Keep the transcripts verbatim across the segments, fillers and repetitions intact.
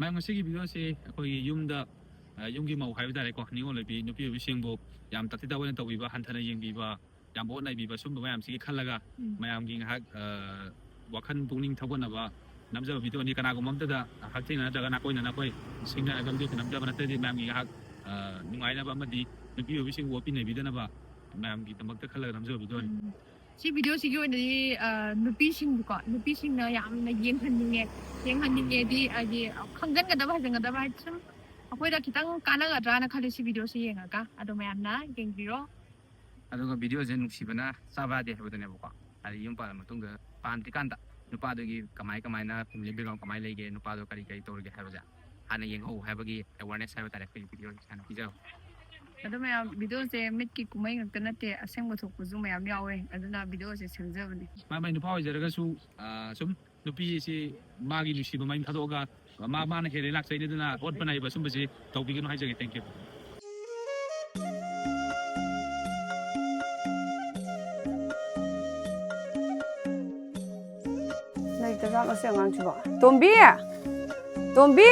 ꯃꯌꯥꯝ, ꯉꯁꯤꯒꯤ ꯚꯤꯗꯤꯑꯣꯁꯤ ꯑꯩꯈꯣꯏꯒꯤ ꯌꯨꯝꯗ, ꯑ, ꯌꯨꯝꯒꯤ ꯃꯧ ꯍꯥꯏꯕ ꯇꯥꯔꯦꯀꯣ, ꯅꯤꯉꯣꯜ ꯑꯣꯏꯕꯤ ꯅꯨꯄꯤ ꯑꯣꯏꯕꯤꯁꯤꯡꯕꯨ ꯌꯥꯝ ꯇꯥꯊꯤ ꯇꯥꯑꯣꯏꯅ ꯇꯧꯕꯤꯕ, ꯍꯟꯊꯅ ꯌꯦꯡꯕꯤꯕ, ꯌꯥꯝ ꯑꯣꯠ ꯅꯩꯕꯤꯕ, ꯁꯨꯝꯕ ꯃꯌꯥꯝꯁꯤꯒꯤ ꯈꯜꯂꯒ ꯎꯝ꯫ ꯃꯌꯥꯝꯒꯤ ꯉꯥꯏꯍꯥꯛ, ꯑ, ꯋꯥꯈꯜ ꯄꯨꯛꯅꯤꯡ ꯊꯧꯒꯠꯅꯕ ꯅꯝꯖꯕ ꯚꯤꯗꯤꯑꯣꯅꯤ꯫ ꯀꯅꯥꯒꯨꯝꯕ ꯑꯃꯠꯇꯗ ꯍꯛꯊꯦꯡꯅꯅ ꯅꯠꯇ꯭ꯔꯒ ꯅꯥꯀꯣꯏꯅ ꯅꯥꯀꯣꯏ ꯁꯤꯡꯅꯔꯒ ꯚꯤꯗꯤꯑꯣꯁꯤ ꯅꯝꯖꯕ ꯅꯠꯇ꯭ꯔꯗꯤ, ꯃꯌꯥꯝꯒꯤ ꯉꯥꯏꯍꯥꯛ, ꯑ, ꯅꯨꯡꯉꯥꯏꯅꯕ ꯑꯃꯗꯤ ꯅꯨꯄꯤ ꯑꯣꯏꯕꯤꯁꯤꯡꯕꯨ ꯑꯣꯠꯄꯤ ꯅꯩꯕꯤꯗꯅꯕ ꯃꯌꯥꯝꯒꯤꯗꯃꯛꯇ ꯈꯜꯂꯒ ꯅꯝꯖꯕ ꯚꯤꯗꯤꯑꯣꯅꯤ꯫ ꯎꯝ꯫ ꯁꯤ ꯚꯤꯗꯤꯑꯣꯁꯤꯒꯤ ꯑꯣꯏꯅꯗꯤ, ꯑ, ꯅꯨꯄꯤꯁꯤꯡꯕꯨꯀꯣ, ꯅꯨꯄꯤꯁꯤꯡꯅ ꯌꯥꯝꯅ ꯌꯦꯡꯍꯟꯅꯤꯡꯉꯦ, ꯌꯦꯡꯍꯟꯅꯤꯡꯉꯦꯗꯤ ꯍꯥꯏꯗꯤ ꯈꯪꯖꯟꯒꯗꯕ, ꯍꯩꯖꯟꯒꯗꯕ ꯍꯥꯏꯗꯤ ꯁꯨꯝ ꯑꯩꯈꯣꯏꯗ ꯈꯤꯇꯪ ꯀꯥꯟꯅꯒꯗ꯭ꯔꯥꯅ ꯈꯜꯂꯤ ꯁꯤ ꯚꯤꯗꯤꯑꯣꯁꯤ ꯌꯦꯡꯉꯒ꯫ ꯑꯗꯣ ꯃꯌꯥꯝꯅ ꯌꯦꯡꯕꯤꯔꯣ꯫ ꯑꯗꯨꯒ ꯚꯤꯗꯤꯑꯣꯁꯦ ꯅꯨꯡꯁꯤꯕꯅ ꯆꯥꯕ ꯌꯥꯗꯦ ꯍꯥꯏꯕꯗꯨꯅꯦꯕꯀꯣ꯫ ꯍꯥꯏꯗꯤ ꯌꯨꯝ ꯄꯥꯜꯂ ꯃꯇꯨꯡꯗ, ꯄꯥꯟꯗ꯭ꯔꯤꯀꯥꯟꯗ ꯅꯨꯄꯥꯗꯨꯒꯤ ꯀꯃꯥꯏ ꯀꯃꯥꯏꯅ family background ꯀꯃꯥꯏ ꯂꯩꯒꯦ, ꯅꯨꯄꯥꯗꯣ ꯀꯔꯤ ꯀꯔꯤ ꯇꯧꯔꯤꯒꯦ ꯍꯥꯏꯕꯁꯦ ꯍꯥꯟꯅ ꯌꯦꯡꯍꯧ ꯍꯥꯏꯕꯒꯤ awareness ꯍꯥꯏꯕ ꯇꯥꯔꯦ, ꯑꯩꯈꯣꯏꯒꯤ ꯚꯤꯗꯤꯑꯣ ꯁꯨꯃꯥꯏꯅ ꯄꯤꯖꯕ꯫ ꯑꯗꯣ ꯃꯌꯥꯝ, ꯚꯤꯗꯤꯑꯣꯁꯦ ꯃꯤꯠꯀꯤ ꯀꯨꯝꯍꯩ ꯉꯥꯛꯇ ꯅꯠꯇꯦ, ꯑꯁꯦꯡꯕ ꯊꯣꯛꯄꯁꯨ ꯃꯌꯥꯝ ꯌꯥꯎꯋꯦ, ꯑꯗꯨꯅ ꯚꯤꯗꯤꯑꯣꯁꯦ ꯁꯦꯝꯖꯕꯅꯦ꯫ ꯃꯥ ꯃꯥꯏ ꯅꯨꯄꯥ ꯑꯣꯏꯖꯔꯒꯁꯨ, ꯑ, ꯁꯨꯝ ꯅꯨꯄꯤꯁꯤ ꯃꯥꯒꯤ ꯅꯨꯡꯁꯤꯕ ꯃꯍꯤꯡ ꯊꯥꯗꯣꯛꯑꯒ ꯃꯥ, ꯃꯥꯅ ꯍꯦꯜꯂꯦ ꯂꯥꯛꯆꯩꯅꯦ, ꯑꯗꯨꯅ ꯑꯣꯠꯄ ꯅꯩꯕ ꯁꯨꯝꯕꯁꯤ ꯇꯧꯕꯤꯒꯅꯨ ꯍꯥꯏꯖꯒꯦ꯫ Thank you꯫ ꯂꯩꯇꯖꯥꯠꯂꯣ ꯁꯤ ꯑꯉꯥꯡꯁꯤꯕꯣ? ꯇꯣꯝꯕꯤ! ꯇꯣꯝꯕꯤ!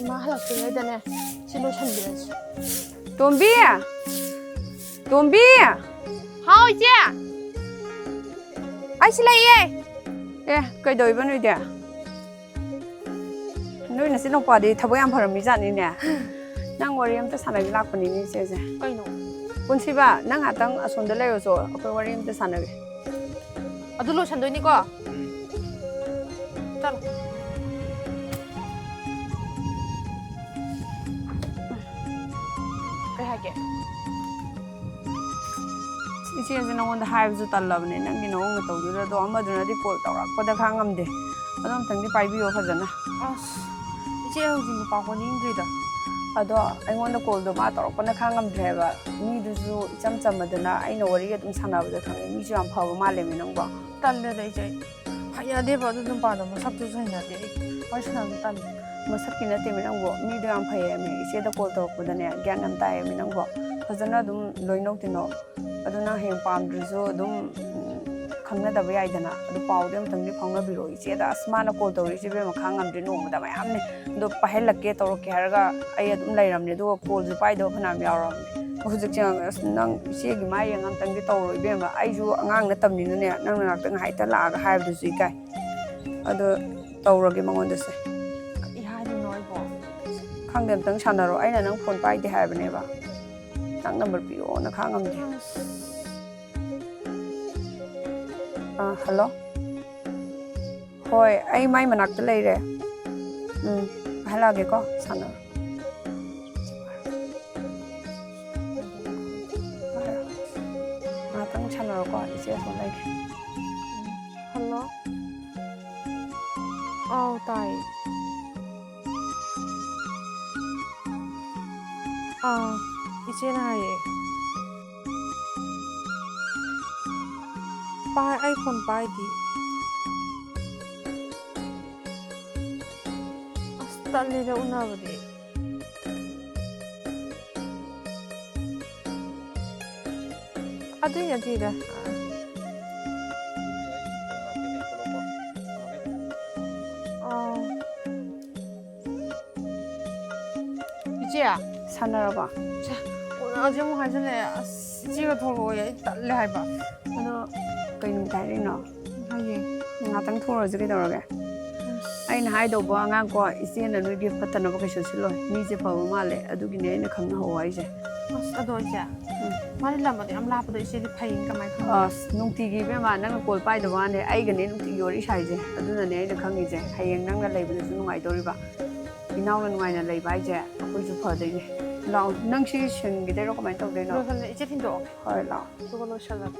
ꯏꯃꯥ ꯍꯜꯂꯛꯇ꯭ꯔꯤꯉꯩꯗꯅꯦ ꯁꯤ ꯂꯣꯏꯁꯟꯕꯤꯔꯁꯤ꯫ ꯇꯣꯝꯕꯤ! ꯇꯣꯝꯕꯤ! ꯍꯥꯎ, ꯏꯆꯦ! ꯑꯩ ꯁꯤ ꯂꯩꯌꯦ꯫ ꯑꯦ, ꯀꯩꯗꯧꯔꯤꯕ ꯅꯣꯏꯗꯤ? ꯅꯣꯏ ꯅꯆꯤꯟ ꯅꯨꯄꯥꯗꯤ ꯊꯕꯛ ꯌꯥꯝ ꯐꯔꯝꯃꯤ ꯖꯥꯠꯅꯤꯅꯦ꯫ ꯅꯪ ꯋꯥꯔꯤ ꯑꯝꯇ ꯁꯥꯟꯅꯒꯦ ꯂꯥꯛꯄꯅꯤꯅꯦ ꯏꯆꯦꯁꯦ꯫ ꯀꯩꯅꯣ? ꯄꯨꯟꯁꯤꯕ, ꯅꯪ ꯉꯥꯛꯇꯪ ꯑꯁꯣꯝꯗ ꯂꯩꯔꯨꯆꯣ, ꯑꯩꯈꯣꯏ ꯋꯥꯔꯤ ꯑꯝꯇ ꯁꯥꯟꯅꯒꯦ꯫ ꯑꯗꯨ ꯂꯣꯏꯁꯟꯗꯣꯏꯅꯤꯀꯣ? ꯆꯠꯂꯣ꯫ ꯀꯩ ꯍꯥꯏꯒꯦ? ꯏꯆꯦꯁꯦ ꯅꯉꯣꯟꯗ ꯍꯥꯏꯕꯁꯨ ꯇꯜꯂꯕꯅꯦ, ꯅꯪꯒꯤ ꯅꯑꯣꯡ ꯅꯇꯧꯗꯨꯗ꯫ ꯑꯗꯣ ꯑꯃꯗꯨꯅꯗꯤ call ꯇꯧꯔꯛꯄꯗ ꯈꯥꯡ ꯉꯝꯗꯦ꯫ ꯑꯗꯣ ꯑꯝꯇꯪꯗꯤ ꯄꯥꯏꯕꯤꯌꯣ ꯐꯖꯅ꯫ ꯑꯁ, ꯏꯆꯦ ꯍꯧꯖꯤꯛ ꯅꯨꯄꯥ ꯀꯣꯏꯅꯤꯡꯗ꯭ꯔꯤꯗ꯫ ꯑꯗꯣ ꯑꯩꯉꯣꯟꯗ callꯗꯣ ꯃꯥ ꯇꯧꯔꯛꯄꯅ ꯈꯥꯡ ꯉꯝꯗ꯭ꯔꯦ ꯍꯥꯏꯕ꯫ ꯃꯤꯗꯨꯁꯨ ꯏꯆꯝ ꯆꯝꯃꯗꯅ, ꯑꯩꯅ ꯋꯥꯔꯤ ꯑꯗꯨꯝ ꯁꯥꯟꯅꯕꯗ ꯈꯪꯉꯦ, ꯃꯤꯁꯨ ꯌꯥꯝ ꯐꯕ ꯃꯥꯜꯂꯦꯃꯤ ꯅꯪꯕꯣ꯫ ꯇꯜꯂꯦꯗ ꯏꯆꯦ, ꯍꯩꯅꯗꯦꯕ ꯑꯗꯨ ꯅꯨꯄꯥꯗꯣ, ꯃꯁꯛꯇꯨꯁꯨ ꯍꯩꯅꯗꯦ ꯑꯩ, ꯋꯥꯔꯤ ꯁꯥꯟꯅꯕ ꯇꯜꯂꯦ꯫ ꯃꯁꯛꯀꯤ ꯅꯠꯇꯦꯃꯤ ꯅꯪꯕꯣ, ꯃꯤꯗꯣ ꯌꯥꯝ ꯐꯩꯌꯦꯃꯤ꯫ ꯏꯆꯦꯗ call ꯇꯧꯔꯛꯄꯗꯅꯦ ꯒ꯭ꯌꯥꯟ ꯌꯥꯝ ꯇꯥꯏꯌꯦꯃꯤ ꯅꯪꯕꯣ꯫ ꯐꯖꯅ ꯑꯗꯨꯝ ꯂꯣꯏꯅꯧ ꯇꯤꯟꯅꯧ꯫ ꯑꯗꯨ ꯅꯪ ꯍꯌꯦꯡ ꯄꯥꯝꯗ꯭ꯔꯁꯨ ꯑꯗꯨꯝ, ꯎꯝ, ꯈꯪꯅꯗꯕ ꯌꯥꯏꯗꯅ꯫ ꯑꯗꯨ ꯄꯥꯎꯗꯤ ꯑꯝꯇꯪꯗꯤ ꯐꯥꯎꯅꯕꯤꯔꯣ ꯏꯆꯦꯗ꯫ ꯑꯁ, ꯃꯥꯅ ꯀꯣꯜ ꯇꯧꯔꯛꯏꯁꯦ ꯏꯕꯦꯝꯃ, ꯈꯥꯡ ꯉꯝꯗ꯭ꯔꯦ꯫ ꯅꯣꯡꯃꯗ ꯃꯌꯥꯝꯅꯦ꯫ ꯑꯗꯣ ꯄꯥꯏꯍꯜꯂꯛꯀꯦ, ꯇꯧꯔꯛꯀꯦ ꯍꯥꯏꯔꯒ ꯑꯩ ꯑꯗꯨꯝ ꯂꯩꯔꯝꯅꯦ, ꯑꯗꯨꯒ ꯀꯣꯜꯁꯨ ꯄꯥꯏꯗꯕ ꯐꯅꯌꯥꯝ ꯌꯥꯎꯔꯕꯅꯦ꯫ ꯍꯧꯖꯤꯛꯁꯦ, ꯑꯁ, ꯅꯪ ꯏꯆꯦꯒꯤ ꯃꯥꯏ ꯌꯦꯡꯉ ꯑꯝꯇꯪꯗꯤ ꯇꯧꯔꯣ ꯏꯕꯦꯝꯃ꯫ ꯑꯩꯁꯨ ꯑꯉꯥꯡ ꯅꯠꯇꯕꯅꯤꯅꯅꯦ, ꯅꯪ ꯅꯅꯥꯛꯇ ꯉꯥꯏꯍꯥꯛꯇ ꯂꯥꯛꯑꯒ ꯍꯥꯏꯕꯗꯨꯁꯨ ꯏꯀꯥꯏ꯫ ꯑꯗꯣ ꯇꯧꯔꯒꯦ ꯃꯉꯣꯟꯗꯁꯦ꯫ ꯀꯔꯤ ꯍꯥꯏꯗꯣꯏꯅꯣ ꯑꯩꯕꯣ? ꯈꯪꯗꯦ, ꯑꯝꯇꯪ ꯁꯥꯟꯅꯔꯣ꯫ ꯑꯩꯅ ꯅꯪ ꯐꯣꯟ ꯄꯥꯏꯗꯦ ꯍꯥꯏꯕꯅꯦꯕ꯫ ꯅꯪ ꯅꯝꯕꯔ ꯄꯤꯔꯛꯑꯣꯅ ꯈꯥꯡ ꯉꯝꯗꯦ꯫ ꯑꯥ, ꯍꯜꯂꯣ꯫ ꯍꯣꯏ, ꯑꯩ ꯃꯥꯏ ꯃꯅꯥꯛꯇ ꯂꯩꯔꯦ꯫ ꯎꯝ, ꯍꯜꯂꯛꯑꯒꯦꯀꯣ, ꯁꯥꯟꯅꯔꯣ꯫ ꯉꯥꯛꯇꯪ ꯁꯥꯟꯅꯔꯣꯀꯣ, ꯏꯆꯦ ꯑꯁꯣꯝ ꯂꯩꯒꯦ꯫ ꯍꯜꯂꯣ꯫ ꯑꯥꯎ, ꯇꯥꯏꯌꯦ꯫ ꯑꯥ, ꯏꯆꯦꯅ ꯍꯥꯏꯌꯦ꯫ ꯄꯥꯏ-, ꯑꯩ ꯐꯣꯟ ꯄꯥꯏꯗꯤ꯫ ꯑꯁ, ꯇꯜꯂꯤꯗ ꯎꯅꯕꯗꯤ꯫ ꯑꯗꯨꯏ ꯅꯠꯇꯦꯗ꯫ ꯑꯥ꯫ ꯏꯆꯦ꯫ ꯁꯥꯟꯅꯔꯕꯣ? ꯏꯆꯦ, ꯎꯅꯁꯦ ꯑꯃꯨꯛ ꯍꯥꯏꯖꯜꯂꯛꯑꯦ꯫ ꯑꯁ, ꯏꯆꯦꯒ ꯊꯣꯛꯂꯛꯑꯣꯌꯦ꯫ ꯑꯩ ꯇꯜꯂꯦ ꯍꯥꯏꯕ꯫ ꯑꯗꯣ ꯀꯩ ꯅꯨꯃꯤꯠ ꯍꯥꯏꯔꯛꯏꯅꯣ? ꯍꯌꯦꯡ꯫ ꯉꯥꯛꯇꯪ ꯊꯣꯛꯎꯔꯁꯤ ꯀꯩꯗꯧꯔꯒꯦ? ꯑꯁ꯫ ꯑꯩꯅ ꯍꯥꯏꯗꯧꯕ ꯑꯉꯥꯡ ꯀꯣ, ꯏꯆꯦꯅ ꯅꯣꯏꯒꯤ ꯐꯠꯇꯅꯕ ꯀꯩꯁꯨ ꯁꯤꯜꯂꯣꯏ꯫ ꯃꯤꯁꯦ ꯐꯕ ꯃꯥꯜꯂꯦ, ꯑꯗꯨꯒꯤꯅꯦ ꯑꯩꯅ ꯈꯪꯅꯍꯧ ꯍꯥꯏꯁꯦ꯫ ꯑꯁ, ꯑꯗꯣ ꯏꯆꯦ, ꯎꯝ꯫ ꯃꯥꯗꯤ ꯂꯝ ꯑꯗꯨ ꯌꯥꯝ ꯂꯥꯞꯄꯗꯣ ꯏꯆꯦꯗꯤ ꯐꯩꯌꯦꯅ ꯀꯃꯥꯏꯅ ꯈꯪꯉꯤꯅꯣ? ꯑꯁ, ꯅꯨꯡꯇꯤꯒꯤ ꯏꯕꯦꯝꯃ, ꯅꯪꯅ ꯀꯣꯜ ꯄꯥꯏꯗꯕ ꯋꯥꯅꯦ, ꯑꯩꯒꯅꯦ ꯅꯨꯡꯇꯤꯒꯤ ꯋꯥꯔꯤ ꯁꯥꯏꯁꯦ꯫ ꯑꯗꯨꯅꯅꯦ ꯑꯩꯅ ꯈꯪꯉꯤꯁꯦ꯫ ꯍꯌꯦꯡ ꯅꯪꯅ ꯂꯩꯕꯗꯁꯨ ꯅꯨꯡꯉꯥꯏꯗꯧꯔꯤꯕ꯫ ꯏꯅꯥꯎꯅ ꯅꯨꯡꯉꯥꯏꯅ ꯂꯩꯕ ꯍꯥꯏꯁꯦ ꯑꯩꯈꯣꯏꯁꯨ ꯐꯗꯣꯏꯅꯦ꯫ ꯂꯥꯛꯑꯣ, ꯅꯪ ꯁꯤ ꯁꯤꯟꯈꯤꯗꯣꯏꯔꯣ ꯀꯃꯥꯏꯅ ꯇꯧꯗꯣꯏꯅꯣ? ꯂꯣꯏꯁꯜꯂꯦ, ꯏꯆꯦ ꯊꯤꯟꯗꯣꯛꯑꯣ꯫ ꯍꯣꯏ, ꯂꯥꯛꯑꯣ꯫ ꯑꯗꯨꯒ ꯂꯣꯏꯁꯜꯂꯒꯦ꯫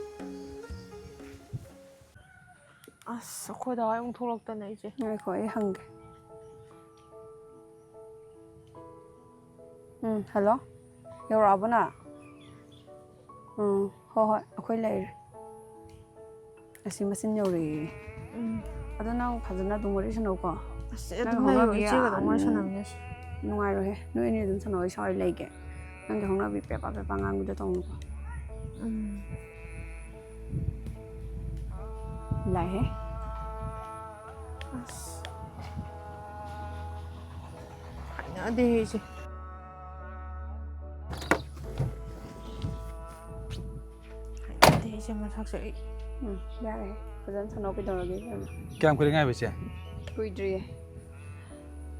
ꯑꯁ, ꯑꯩꯈꯣꯏ ꯗꯥ ꯍꯣꯏ ꯑꯃꯨꯛ ꯊꯣꯛꯂꯛꯇꯅ ꯏꯆꯦ꯫ ꯉꯥꯏꯈꯣ, ꯑꯩ ꯍꯪꯒꯦ꯫ ꯎꯝ, ꯍꯜꯂꯣ꯫ ꯌꯧꯔꯛꯑꯕꯣ ꯅꯪ? ꯎꯝ, ꯍꯣꯏ, ꯍꯣꯏ, ꯑꯩꯈꯣꯏ ꯂꯩꯔꯦ꯫ ꯑꯁꯤ ꯃꯆꯤꯟ ꯌꯧꯔꯛꯑꯦ꯫ ꯎꯝ꯫ ꯑꯗꯣ ꯅꯪ ꯐꯖꯅ ꯑꯗꯨꯝ ꯋꯥꯔꯤ ꯁꯥꯟꯅꯧꯀꯣ꯫ ꯑꯁ, ꯅꯪ ꯑꯗꯨꯝ ꯂꯩꯔꯣ, ꯍꯧꯅꯕꯤ ꯏꯆꯦꯒ ꯑꯗꯨꯝ ꯋꯥꯔꯤ ꯌꯥꯝ ꯁꯥꯟꯅꯃꯤꯟꯅꯁꯤ꯫ ꯅꯨꯡꯉꯥꯏꯔꯣꯏꯍꯦ꯫ ꯅꯣꯏ ꯑꯅꯤ ꯑꯗꯨꯝ ꯁꯥꯟꯅꯧ, ꯑꯩ ꯁ꯭ꯋꯥꯏ ꯂꯩꯒꯦ꯫ ꯅꯪꯒꯤ ꯍꯧꯅꯕꯤ ꯄꯦꯄꯥ ꯄꯦꯄꯥ ꯉꯥꯡꯕꯤꯗꯣ ꯇꯧꯅꯨꯀꯣ꯫ ꯎꯝ꯫ ꯂꯥꯛꯑꯦ꯫ ꯑꯁ꯫ ꯍꯩꯅꯗꯦ ꯑꯩꯁꯦ꯫ ꯍꯩꯅꯗꯦ ꯑꯩꯁꯦ ꯃꯁꯛꯁꯦ ꯑꯩ꯫ ꯎꯝ, ꯌꯥꯔꯦ꯫ ꯐꯖꯅ ꯁꯥꯟꯅꯧ, ꯀꯩꯗꯧꯔꯒꯦ, ꯏꯕꯦꯝꯃ? ꯀꯌꯥꯝ ꯀꯨꯏꯔꯦ ꯉꯥꯏꯕ, ꯏꯆꯦ? ꯀꯨꯏꯗ꯭ꯔꯤꯌꯦ꯫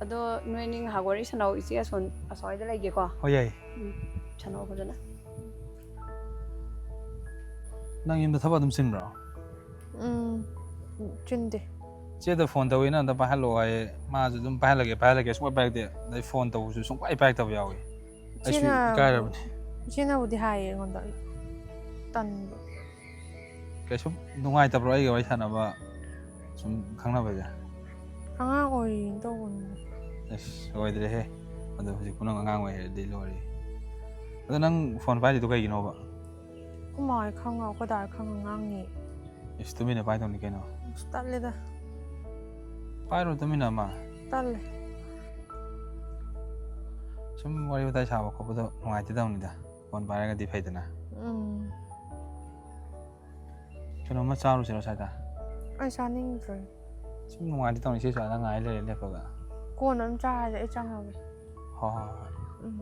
ꯑꯗꯣ ꯅꯣꯏ ꯑꯅꯤ ꯉꯥꯏꯍꯥꯛ ꯋꯥꯔꯤ ꯁꯥꯟꯅꯧ, ꯏꯆꯦ ꯑꯁꯣꯟ-, ꯑꯁ꯭ꯋꯥꯏꯗ ꯂꯩꯒꯦꯀꯣ꯫ ꯍꯣꯏ, ꯌꯥꯏ꯫ ꯎꯝ, ꯁꯥꯟꯅꯧ ꯐꯖꯅ꯫ ꯅꯪ ꯌꯨꯝꯗ ꯊꯕꯛ ꯑꯗꯨꯝ ꯆꯤꯟꯕ꯭ꯔꯣ? ꯎꯝ, ꯆꯤꯟꯗꯦ꯫ ꯏꯆꯦꯗ ꯐꯣꯟ ꯇꯧꯋꯤ, ꯅꯪ ꯑꯝꯇ ꯄꯥꯏꯍꯜꯂꯛꯑꯣ ꯍꯥꯏꯌꯦ꯫ ꯃꯥꯁꯨ ꯑꯗꯨꯝ ꯄꯥꯏꯍꯜꯂꯒꯦ, ꯄꯥꯏꯍꯜꯂꯒꯦ, ꯁꯨꯡꯄꯥꯏ ꯄꯥꯏꯔꯛꯇꯦ꯫ ꯑꯗꯩ ꯐꯣꯟ ꯇꯧꯕꯁꯨ ꯁꯨꯡꯄꯥꯏ ꯄꯥꯏꯔꯛꯇꯕ ꯌꯥꯎꯋꯤ꯫ ꯑꯩꯁꯨ ꯏꯆꯦꯅ-, ꯏꯀꯥꯏꯔꯕꯅꯤ꯫ ꯏꯆꯦꯅꯕꯨꯗꯤ ꯍꯥꯏꯌꯦ ꯑꯩꯉꯣꯟꯗ, ꯑꯩ ꯇꯟꯕ꯫ ꯀꯩꯁꯨꯝ ꯅꯨꯡꯉꯥꯏꯇꯕ꯭ꯔꯣ ꯑꯩꯒ ꯋꯥꯔꯤ ꯁꯥꯟꯅꯕ, ꯁꯨꯝ ꯈꯪꯅꯕꯁꯦ? ꯑꯉꯥꯡ ꯑꯣꯏꯔꯤꯅ ꯇꯧꯕꯅꯤꯗ꯫ ꯑꯁ, ꯑꯣꯏꯗ꯭ꯔꯦꯍꯦ꯫ ꯑꯗꯣ ꯍꯧꯖꯤꯛꯄꯨ ꯅꯪ ꯑꯉꯥꯡ ꯑꯣꯏ ꯍꯥꯏꯔꯗꯤ ꯂꯣꯏꯔꯦ꯫ ꯑꯗꯣ ꯅꯪ ꯐꯣꯟ ꯄꯥꯏꯔꯤꯗꯣ ꯀꯩꯒꯤꯅꯣꯕ? ꯑꯩꯈꯣꯏ ꯃꯥ ꯍꯣꯏ ꯈꯪꯉ, ꯑꯩꯈꯣꯏ ꯗꯥ ꯍꯣꯏ ꯈꯪꯉ ꯉꯥꯡꯅꯤ꯫ ꯏꯁ, ꯇꯨꯃꯤꯟꯅ ꯄꯥꯏꯗꯧꯅꯤ ꯀꯩꯅꯣ꯫ ꯑꯁ, ꯇꯜꯂꯦꯗ꯫ ꯄꯥꯏꯔꯣ ꯇꯨꯃꯤꯟꯅ ꯑꯃ꯫ ꯇꯜꯂꯦ꯫ ꯁꯨꯝ ꯋꯥꯔꯤ ꯋꯥꯇꯥꯏ ꯁꯥꯕ ꯈꯣꯠꯄꯗꯣ ꯅꯨꯡꯉꯥꯏꯇꯦ ꯇꯧꯅꯤꯗ꯫ ꯐꯣꯟ ꯄꯥꯏꯔꯒꯗꯤ ꯐꯩꯗꯅ꯫ ꯎꯝ꯫ ꯀꯩꯅꯣꯝꯃ ꯆꯥꯔꯨꯁꯤꯔꯣ ꯁ꯭ꯋꯥꯏꯗ? ꯑꯩ ꯆꯥꯅꯤꯡꯗ꯭ꯔꯦ꯫ ꯁꯨꯝ ꯅꯨꯡꯉꯥꯏꯇꯦ ꯇꯧꯅꯤ, ꯏꯆꯦ ꯁ꯭ꯋꯥꯏꯗ ꯉꯥꯏ ꯂꯩꯔꯦ ꯂꯦꯞꯄꯒ꯫ ꯀꯣꯟꯅ ꯑꯗꯨꯝ ꯆꯥꯔꯁꯦ, ꯑꯩ ꯆꯪꯉꯒꯦ꯫ ꯍꯣꯏ, ꯍꯣꯏ, ꯍꯣꯏ꯫ ꯎꯝ꯫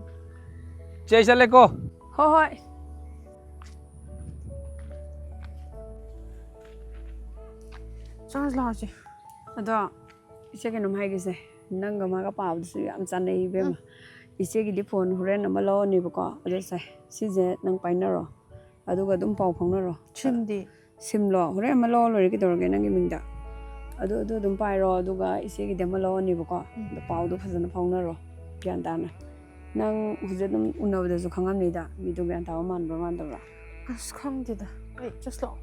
ꯆꯦ, ꯑꯩ ꯆꯠꯂꯦꯀꯣ꯫ ꯍꯣꯏ, ꯍꯣꯏ꯫ ꯆꯪꯉꯁꯤ ꯂꯥꯛꯑꯣ, ꯆꯦ꯫ ꯑꯗꯣ, ꯏꯆꯦ, ꯀꯩꯅꯣꯝ ꯍꯥꯏꯒꯦꯁꯦ꯫ ꯅꯪꯒ ꯃꯥꯒ ꯄꯥꯕꯗꯨꯁꯨ ꯌꯥꯝ ꯆꯥꯟꯅꯩ, ꯏꯕꯦꯝꯃ꯫ ꯎꯝ꯫ ꯏꯆꯦꯒꯤꯗꯤ ꯐꯣꯟ ꯍꯣꯔꯦꯟ ꯑꯃ ꯂꯧꯔꯅꯦꯕꯀꯣ꯫ ꯑꯗꯣ ꯁꯦ, ꯁꯤꯁꯦ ꯅꯪ ꯄꯥꯏꯅꯔꯣ꯫ ꯑꯗꯨꯒ ꯑꯗꯨꯝ ꯄꯥꯎ ꯐꯥꯎꯅꯔꯣ꯫ ꯁꯤꯝꯗꯤ? ꯁꯤꯝꯂꯣ? ꯍꯣꯔꯦꯟ ꯑꯃ ꯂꯧꯔ ꯂꯣꯏꯔꯦ, ꯀꯩꯗꯧꯔꯒꯦ, ꯅꯪꯒꯤ ꯃꯤꯡꯗ꯫ ꯑꯗꯨ, ꯑꯗꯨ ꯑꯗꯨꯝ ꯄꯥꯏꯔꯣ, ꯑꯗꯨꯒ ꯏꯆꯦꯒꯤꯗꯤ ꯑꯃ ꯂꯧꯔꯅꯦꯕꯀꯣ꯫ ꯎꯝ꯫ ꯑꯗꯣ ꯄꯥꯎꯗꯣ ꯐꯖꯅ ꯐꯥꯎꯅꯔꯣ, ꯒ꯭ꯌꯥꯟ ꯇꯥꯅ꯫ ꯅꯪ ꯍꯧꯖꯤꯛ ꯑꯗꯨꯝ ꯎꯅꯕꯗꯁꯨ ꯈꯪꯉꯝꯅꯤꯗ, ꯃꯤꯗꯣ ꯒ꯭ꯌꯥꯟ ꯇꯥꯕ ꯃꯥꯟꯕ꯭ꯔꯥ ꯃꯥꯟꯗꯕ꯭ꯔꯥ? ꯑꯁ, ꯈꯪꯗꯦꯗ꯫ ꯑꯩ just ꯂꯥꯛꯑꯣ꯫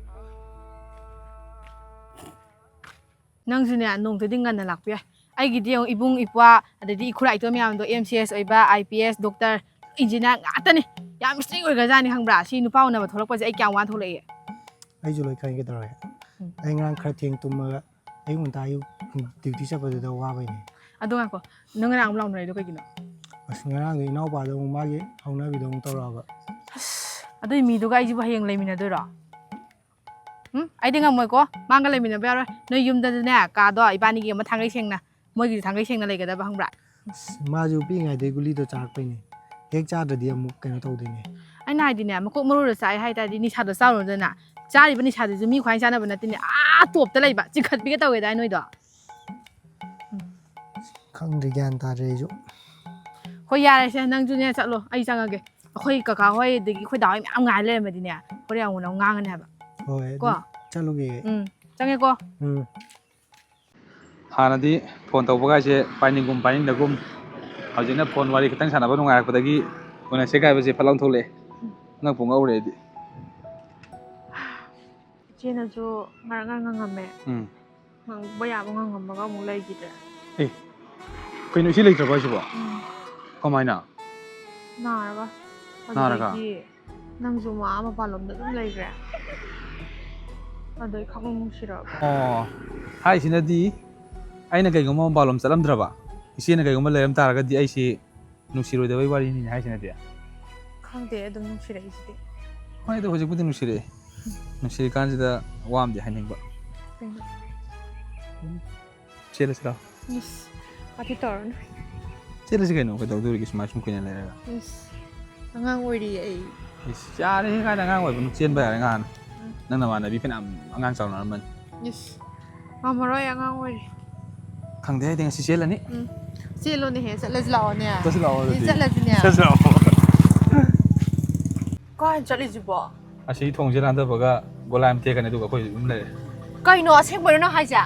ꯅꯪꯁꯨꯅꯦ, ꯅꯣꯡꯃꯇꯗꯤ ꯉꯟꯅ ꯂꯥꯛꯄ ꯌꯥꯏ꯫ ꯑꯩꯒꯤꯗꯤ ꯌꯦꯡꯉꯨ, ꯏꯕꯨꯡ ꯏꯄ꯭ꯋꯥ, ꯑꯗꯩꯗꯤ ꯏꯈꯨꯔꯥ ꯏꯇꯣꯟ ꯃꯌꯥꯝꯗꯣ M C S ꯑꯣꯏꯕ, I P S, doctor, engineer ꯉꯥꯛꯇꯅꯤ꯫ ꯌꯥꯝ strict ꯑꯣꯏꯈ꯭ꯔꯖꯥꯠꯅꯤ, ꯈꯪꯕ꯭ꯔꯥ? ꯁꯤ ꯅꯨꯄꯥ ꯎꯅꯕ ꯊꯣꯛꯂꯛꯄꯁꯦ ꯑꯩ ꯀꯌꯥꯝ ꯋꯥꯅ ꯊꯣꯛꯂꯛꯏ꯫ ꯑꯩꯁꯨ ꯂꯣꯏ ꯈꯪꯉꯤ, ꯀꯩꯗꯧꯔꯒꯦ? ꯎꯝ꯫ ꯑꯩ ꯉꯔꯥꯡ ꯈꯔ ꯊꯦꯡ ꯇꯨꯝꯃꯒ ꯑꯌꯨꯛ ꯉꯟꯇꯥ ꯑꯌꯨꯛ duty ꯆꯠꯄꯗꯨꯗ ꯋꯥꯕꯩꯅꯦ꯫ ꯑꯗꯣ ꯉꯥꯏꯈꯣ, ꯅꯪ ꯉꯔꯥꯡ ꯑꯃꯨꯛ ꯂꯥꯎꯅꯔꯤꯗꯣ ꯀꯩꯒꯤꯅꯣ? ꯑꯁ, ꯉꯔꯥꯡꯗꯣ ꯏꯅꯥꯎꯄꯥꯗꯣ ꯑꯃꯨꯛ ꯃꯥꯒꯤ ꯍꯧꯅꯕꯤꯗꯣ ꯑꯃꯨꯛ ꯇꯧꯔꯛꯑꯕ꯫ ꯑꯁ, ꯑꯗꯨꯏ ꯃꯤꯗꯨꯒ ꯑꯩꯁꯤꯕꯨ ꯍꯌꯦꯡ ꯂꯩꯃꯤꯟꯅꯗꯣꯏꯔꯣ? ꯎꯝ, ꯑꯩꯗꯤ ꯉꯝꯃꯣꯏꯀꯣ꯫ ꯃꯥꯒ ꯂꯩꯃꯤꯟꯅꯕ ꯌꯥꯔꯣꯏ꯫ ꯅꯣꯏ ꯌꯨꯝꯗꯗꯤꯅꯦ, ꯀꯥꯗꯣ ꯏꯕꯥꯅꯤꯒꯤ ꯑꯃ ꯊꯥꯡꯒꯩ ꯁꯦꯡꯅ, ꯃꯣꯏꯒꯤꯁꯨ ꯊꯥꯡꯒꯩ ꯁꯦꯡꯅ ꯂꯩꯒꯗꯕ, ꯈꯪꯕ꯭ꯔꯥ? ꯑꯁ, ꯃꯥꯁꯨ ꯄꯤꯛꯏꯉꯩꯗꯩ ꯒꯨꯂꯤꯗꯣ ꯆꯥꯔꯛꯄꯩꯅꯦ꯫ ꯍꯦꯛ ꯆꯥꯗ꯭ꯔꯗꯤ ꯑꯃꯨꯛ ꯀꯩꯅꯣ ꯇꯧꯗꯣꯏꯅꯦ꯫ ꯑꯩꯅ ꯍꯥꯏꯗꯤꯅꯦ, ꯃꯀꯣꯛ ꯃꯔꯨꯗ ꯆꯥꯏ ꯍꯥꯏ ꯇꯥꯔꯗꯤ ꯅꯤꯁꯥꯗꯣ ꯆꯥꯔꯨꯅꯨꯗꯅ꯫ ꯆꯥꯔꯤꯕ ꯅꯤꯁꯥꯗꯨꯁꯨ ꯃꯤ ꯈ꯭ꯋꯥꯏ ꯆꯥꯅꯕ ꯅꯠꯇꯦꯅꯦ꯫ ꯑꯥ ꯇꯣꯞꯇ ꯂꯩꯕ, ꯆꯤꯡꯈꯠꯄꯤꯒꯦ ꯇꯧꯋꯦꯗꯥꯏ ꯅꯣꯏꯗꯣ? ꯈꯪꯗ꯭ꯔꯦ, ꯒ꯭ꯌꯥꯟ ꯇꯥꯗ꯭ꯔꯦ ꯑꯩꯁꯨ꯫ ꯍꯣꯏ, ꯌꯥꯔꯦꯁꯦ, ꯅꯪꯁꯨꯅꯦ ꯆꯠꯂꯣ, ꯑꯩ ꯆꯪꯉꯒꯦ꯫ ꯑꯩꯈꯣꯏ ꯀꯀꯥ ꯍꯣꯏ ꯑꯗꯒꯤ ꯑꯩꯈꯣꯏ ꯗꯥ ꯍꯣꯏ ꯃꯌꯥꯝ ꯉꯥꯏ ꯂꯩꯔꯝꯃꯗꯤꯅꯦ, ꯍꯣꯔꯦꯟ ꯑꯃꯨꯛ ꯅꯪ ꯉꯥꯡꯉꯅꯤ ꯍꯥꯏꯕ꯫ ꯍꯣꯏ, ꯑꯗꯨ ꯀꯣ? ꯆꯠꯂꯨꯒꯦ꯫ ꯎꯝ, ꯆꯪꯉꯦꯀꯣ꯫ ꯎꯝ꯫ ꯍꯥꯟꯅꯗꯤ ꯐꯣꯟ ꯇꯧꯕꯒꯥꯏꯁꯦ ꯄꯥꯏꯅꯤꯡꯒꯨꯝ ꯄꯥꯏꯅꯤꯡꯗꯒꯨꯝ, ꯍꯧꯖꯤꯛꯅ ꯐꯣꯟ ꯋꯥꯔꯤ ꯈꯤꯇꯪ ꯁꯥꯟꯅꯕ ꯅꯨꯡꯉꯥꯏꯔꯛꯄꯗꯒꯤ ꯎꯅꯁꯦ ꯀꯥꯏꯕꯁꯦ ꯐꯠ ꯂꯥꯎ ꯊꯣꯛꯂꯛꯑꯦ꯫ ꯉꯛꯄꯨ ꯉꯛꯎꯔꯦ ꯑꯩꯗꯤ꯫ ꯏꯆꯦꯅꯁꯨ ꯉꯔꯥꯡ ꯉꯔꯥꯡ ꯉꯪꯉꯝꯃꯦ꯫ ꯎꯝ꯫ ꯉꯪꯕ ꯌꯥꯕ ꯉꯪꯉꯝꯃꯒ ꯑꯃꯨꯛ ꯂꯩꯈꯤꯗ꯭ꯔꯦ꯫ ꯑꯦ, ꯀꯩꯅꯣ, ꯏꯆꯦ ꯂꯩꯇ꯭ꯔꯕꯣ ꯍꯥꯏꯁꯤꯕꯣ? ꯎꯝ꯫ ꯀꯃꯥꯏꯅ? ꯅꯥꯔꯒ꯫ ꯅꯥꯔꯒ? ꯑꯗꯨꯗꯒꯤ ꯅꯪꯁꯨ ꯑꯃꯨꯛ ꯑꯥ ꯃꯄꯥꯟꯂꯣꯝꯗ ꯑꯗꯨꯝ ꯂꯩꯈ꯭ꯔꯦ꯫ ꯑꯗꯩ ꯈꯪꯅꯨꯡ ꯅꯨꯡꯁꯤꯔꯛꯑꯕ꯫ ꯑꯣ, ꯍꯥꯏꯁꯤꯅꯗꯤ ꯑꯩꯅ ꯀꯩꯒꯨꯝꯕ ꯃꯄꯥꯟꯂꯣꯝ ꯆꯠꯂꯝꯗ꯭ꯔꯕ, ꯏꯆꯦꯅ ꯀꯩꯒꯨꯝꯕ ꯂꯩꯔꯝ ꯇꯥꯔꯒꯗꯤ ꯑꯩꯁꯤ ꯅꯨꯡꯁꯤꯔꯣꯏꯗꯕꯩ ꯋꯥꯔꯤꯅꯤꯅꯦ ꯍꯥꯏꯁꯤꯅꯗꯤ꯫ ꯈꯪꯗꯦ, ꯑꯗꯨꯝ ꯅꯨꯡꯁꯤꯔꯛꯏꯁꯤꯗꯤ꯫ ꯍꯣꯏ, ꯑꯗꯣ ꯍꯧꯖꯤꯛꯄꯨꯗꯤ ꯅꯨꯡꯁꯤꯔꯛꯑꯦ꯫ ꯅꯨꯡꯁꯤꯔꯤꯀꯥꯟꯁꯤꯗ ꯋꯥ ꯑꯃꯗꯤ ꯍꯥꯏꯅꯤꯡꯕ꯫ ꯀꯩꯅꯣ? ꯆꯦꯜꯂꯁꯤꯔꯣ? ꯏꯁ, ꯋꯥꯊꯤ ꯇꯧꯔꯅꯨ꯫ ꯆꯦꯜꯂꯁꯤ ꯀꯩꯅꯣ, ꯀꯩꯗꯧꯗꯣꯔꯤꯒꯦ ꯁꯨꯃꯥꯏ ꯁꯨꯝ ꯀꯨꯏꯅ ꯂꯩꯔꯒ? ꯏꯁ, ꯑꯉꯥꯡ ꯑꯣꯏꯔꯤꯌꯦ ꯑꯩ꯫ ꯏꯁ, ꯌꯥꯔꯦꯍꯦ, ꯀꯥꯏꯗ ꯑꯉꯥꯡ ꯑꯣꯏꯕꯅꯣ? ꯆꯦꯟꯕ ꯌꯥꯔꯦ ꯉꯍꯥꯟ꯫ ꯎꯝ꯫ ꯅꯪ ꯅꯃꯥꯟꯅꯕꯤ ꯐꯅꯌꯥꯝ ꯑꯉꯥꯡ ꯆꯥꯎꯅꯔꯝꯃꯅꯤ꯫ ꯏꯁ, ꯉꯝꯃꯔꯣꯏ, ꯑꯉꯥꯡ ꯑꯣꯏꯔꯤ꯫ ꯈꯪꯗꯦ, ꯑꯩꯗꯤ ꯉꯁꯤ ꯆꯦꯜꯂꯅꯤ꯫ ꯎꯝ꯫ ꯆꯦꯜꯂꯣꯅꯦꯍꯦ, ꯆꯠꯂꯁꯤ ꯂꯥꯛꯑꯣꯅꯦ꯫ ꯆꯠꯁꯤ ꯂꯥꯛꯑꯣ ꯑꯦ, ꯑꯗꯨꯗꯤ꯫ ꯆꯠꯂꯁꯤꯅꯦ꯫ ꯆꯠꯁꯤ ꯂꯥꯛꯑꯣ꯫ ꯀꯥꯏ ꯆꯠꯂꯤꯁꯤꯕꯣ? ꯑꯁꯤ ꯊꯣꯡꯁꯦ ꯂꯥꯟꯊꯕꯒ ꯒꯣꯂꯥꯏ ꯑꯃ ꯇꯦꯛꯀꯅꯤ, ꯑꯗꯨꯒ ꯑꯩꯈꯣꯏ ꯑꯗꯨꯝ ꯂꯩꯔꯦ꯫ ꯀꯩꯅꯣ, ꯑꯁꯦꯡꯕꯩꯔꯣ ꯅꯪ ꯍꯥꯏꯁꯦ?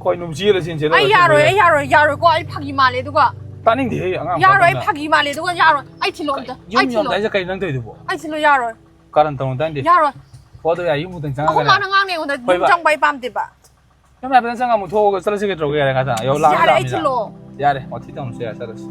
ꯀꯩꯅꯣ, ꯆꯦꯜꯂꯁꯤ, ꯆꯦꯜꯂꯁꯤ, ꯑꯩ ꯌꯥꯔꯣꯏ, ꯆꯦꯜꯂꯁꯤ꯫ ꯑꯩ ꯌꯥꯔꯣꯏ, ꯌꯥꯔꯣꯏ, ꯌꯥꯔꯣꯏꯀꯣ, ꯑꯩ ꯐꯥꯒꯤ ꯃꯥꯜꯂꯦ, ꯑꯗꯨꯒ ꯇꯥꯅꯤꯡꯗꯦꯍꯦ, ꯑꯉꯥꯡ ꯌꯥꯔꯣꯏ, ꯑꯩ ꯃꯆꯥꯗꯧꯅ꯫ ꯐꯥꯒꯤ ꯃꯥꯜꯂꯦ, ꯑꯗꯨꯒ ꯌꯥꯔꯣꯏ, ꯑꯩ ꯊꯤꯜꯂꯣ ꯑꯝꯇ, ꯌꯨꯝ ꯑꯩ ꯊꯤꯜꯂꯣ꯫ ꯌꯧꯔꯝꯗꯥꯏꯁꯤꯗ ꯀꯩꯅꯣ ꯅꯪ ꯇꯧꯔꯤꯗꯨꯕꯣ? ꯑꯩ ꯊꯤꯜꯂꯣ, ꯌꯥꯔꯣꯏ꯫ ꯀꯥꯔꯟ ꯇꯧꯅꯨ ꯇꯥꯅꯤꯡꯗꯦ꯫ ꯌꯥꯔꯣꯏ꯫ ꯄꯣꯠꯇꯣ ꯌꯥꯏ, ꯌꯨꯝ ꯑꯃꯨꯛꯇꯪ ꯑꯩꯈꯣꯏ ꯆꯪꯉꯒꯅꯦ꯫ ꯃꯥꯅ ꯉꯥꯡꯅꯩ ꯑꯩꯉꯣꯟꯗ, ꯍꯣꯏꯕ꯫ ꯌꯨꯝ ꯆꯪꯕ ꯑꯩ ꯄꯥꯝꯗꯦꯕ꯫ ꯌꯨꯝ ꯍꯥꯏꯐꯦꯠꯇꯪ ꯆꯪꯉ ꯑꯃꯨꯛ ꯊꯣꯛꯑꯒ ꯆꯠꯂꯁꯤ ꯀꯩꯗꯧꯔꯒꯦ? ꯌꯥꯔꯦ, ꯉꯥꯏꯍꯥꯛꯇꯪ꯫ ꯌꯧ ꯂꯥꯛꯑꯝꯃꯤ ꯌꯥꯔꯦ, ꯑꯩ ꯂꯥꯛꯑꯝꯃꯤꯅ꯫ ꯊꯤꯜꯂꯣ꯫ ꯌꯥꯔꯦ, ꯋꯥꯊꯤ ꯇꯧꯅꯨꯁꯦ, ꯌꯥꯔꯦ, ꯆꯠꯂꯁꯤ꯫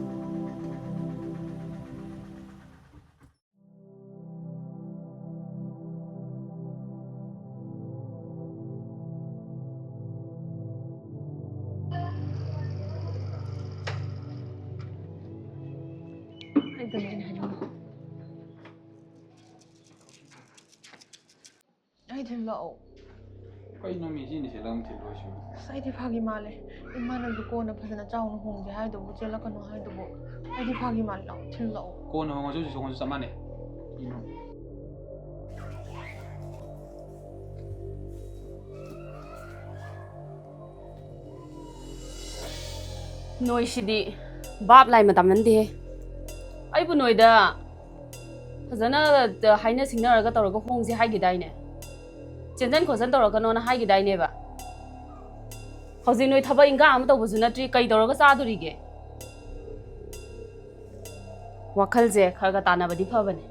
ꯑꯩꯗꯨꯅꯦ ꯑꯩꯅ ꯍꯥꯏꯅꯤꯡꯉꯤꯁꯦ꯫ ꯑꯩ ꯊꯤꯜꯂꯛꯑꯣ꯫ ꯀꯩꯅꯣ ꯃꯤ ꯁꯤꯅꯤ ꯁꯦꯠꯂꯒ ꯑꯃꯨꯛ ꯊꯤꯜꯂꯨ ꯍꯥꯏꯁꯤꯕꯨ? ꯑꯁ, ꯑꯩꯗꯤ ꯐꯥꯒꯤ ꯃꯥꯜꯂꯦ꯫ ꯏꯃꯥꯅꯁꯨ ꯀꯣꯟꯅ ꯐꯖꯅ ꯆꯥꯎꯅ ꯍꯣꯡꯁꯦ ꯍꯥꯏꯗꯨꯕꯨ, ꯆꯦꯜꯂꯛꯀꯅꯨ ꯍꯥꯏꯗꯨꯕꯨ꯫ ꯑꯩꯗꯤ ꯐꯥꯒꯤ ꯃꯥꯜꯂꯦ꯫ ꯂꯥꯛꯑꯣ, ꯊꯤꯜꯂꯛꯑꯣ꯫ ꯀꯣꯟꯅ ꯍꯣꯡꯉꯁꯨ ꯍꯧꯖꯤꯛ ꯍꯣꯡꯉꯁꯨ ꯆꯞ ꯃꯥꯟꯅꯩ꯫ ꯀꯩꯅꯣ? ꯅꯣꯏꯁꯤꯗꯤ ꯚꯥꯞ ꯂꯥꯏ ꯃꯇꯝ ꯅꯟꯗꯦꯍꯦ꯫ ꯑꯩꯕꯨ ꯅꯣꯏꯗ ꯐꯖꯅ ꯍꯥꯏꯅ ꯁꯤꯡꯅꯔꯒ ꯇꯧꯔꯒ ꯍꯣꯡꯁꯦ ꯍꯥꯏꯈꯤꯗꯥꯏꯅꯦ? ꯆꯦꯟꯖꯟ ꯈꯣꯠꯆꯟ ꯇꯧꯔꯛꯀꯅꯣꯅ ꯍꯥꯏꯈꯤꯗꯥꯏꯅꯦꯕ? ꯍꯧꯖꯤꯛ ꯅꯣꯏ ꯊꯕꯛ ꯏꯟꯈꯥꯡ ꯑꯃ ꯇꯧꯕꯁꯨ ꯅꯠꯇ꯭ꯔꯤ, ꯀꯩ ꯇꯧꯔꯒ ꯆꯥꯗꯣꯔꯤꯒꯦ? ꯋꯥꯈꯜꯁꯦ ꯈꯔ ꯈꯔ ꯇꯥꯟꯅꯕꯗꯤ ꯐꯕꯅꯦ꯫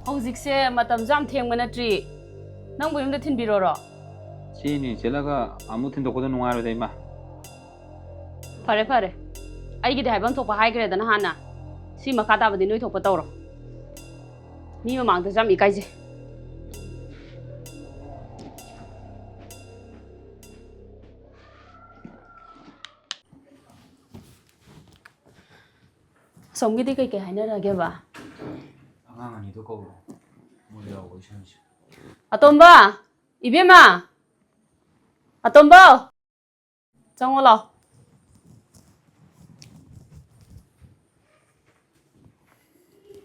ꯍꯧꯖꯤꯛꯁꯦ ꯃꯇꯝꯁꯨ ꯌꯥꯝ ꯊꯦꯡꯕ ꯅꯠꯇ꯭ꯔꯤ, ꯅꯪꯕꯨ ꯌꯨꯝꯗ ꯊꯤꯟꯕꯤꯔꯣꯔꯣ? ꯁꯤꯅꯤ ꯆꯦꯜꯂꯒ ꯑꯃꯨꯛ ꯊꯤꯟꯗꯣꯛꯄꯗꯣ ꯅꯨꯡꯉꯥꯏꯔꯣꯏꯗ, ꯏꯃꯥ꯫ ꯐꯔꯦ, ꯐꯔꯦ, ꯑꯩꯒꯤꯗꯤ ꯍꯥꯏꯐꯝ ꯊꯣꯛꯄ ꯍꯥꯏꯈ꯭ꯔꯦꯗꯅ ꯍꯥꯟꯅ꯫ ꯁꯤ ꯃꯈꯥ ꯇꯥꯕꯗꯤ ꯅꯣꯏ ꯊꯣꯛꯄ ꯇꯧꯔꯣ꯫ ꯃꯤ ꯃꯃꯥꯡꯗꯁꯨ ꯌꯥꯝ ꯏꯀꯥꯏꯖꯩ꯫ ꯑꯁꯣꯝꯒꯤꯗꯤ ꯀꯩꯀꯩ ꯍꯥꯏꯅꯔꯒꯦꯕ? ꯑꯉꯥꯡ ꯑꯅꯤꯗꯣ ꯀꯧꯔꯣ, ꯃꯣꯏ ꯌꯥꯎꯕ ꯏꯁꯥꯅꯁꯨ꯫ ꯑꯇꯣꯝꯕ! ꯏꯕꯦꯝꯃ! ꯑꯇꯣꯝꯕ! ꯆꯪꯉꯣ ꯂꯥꯎ꯫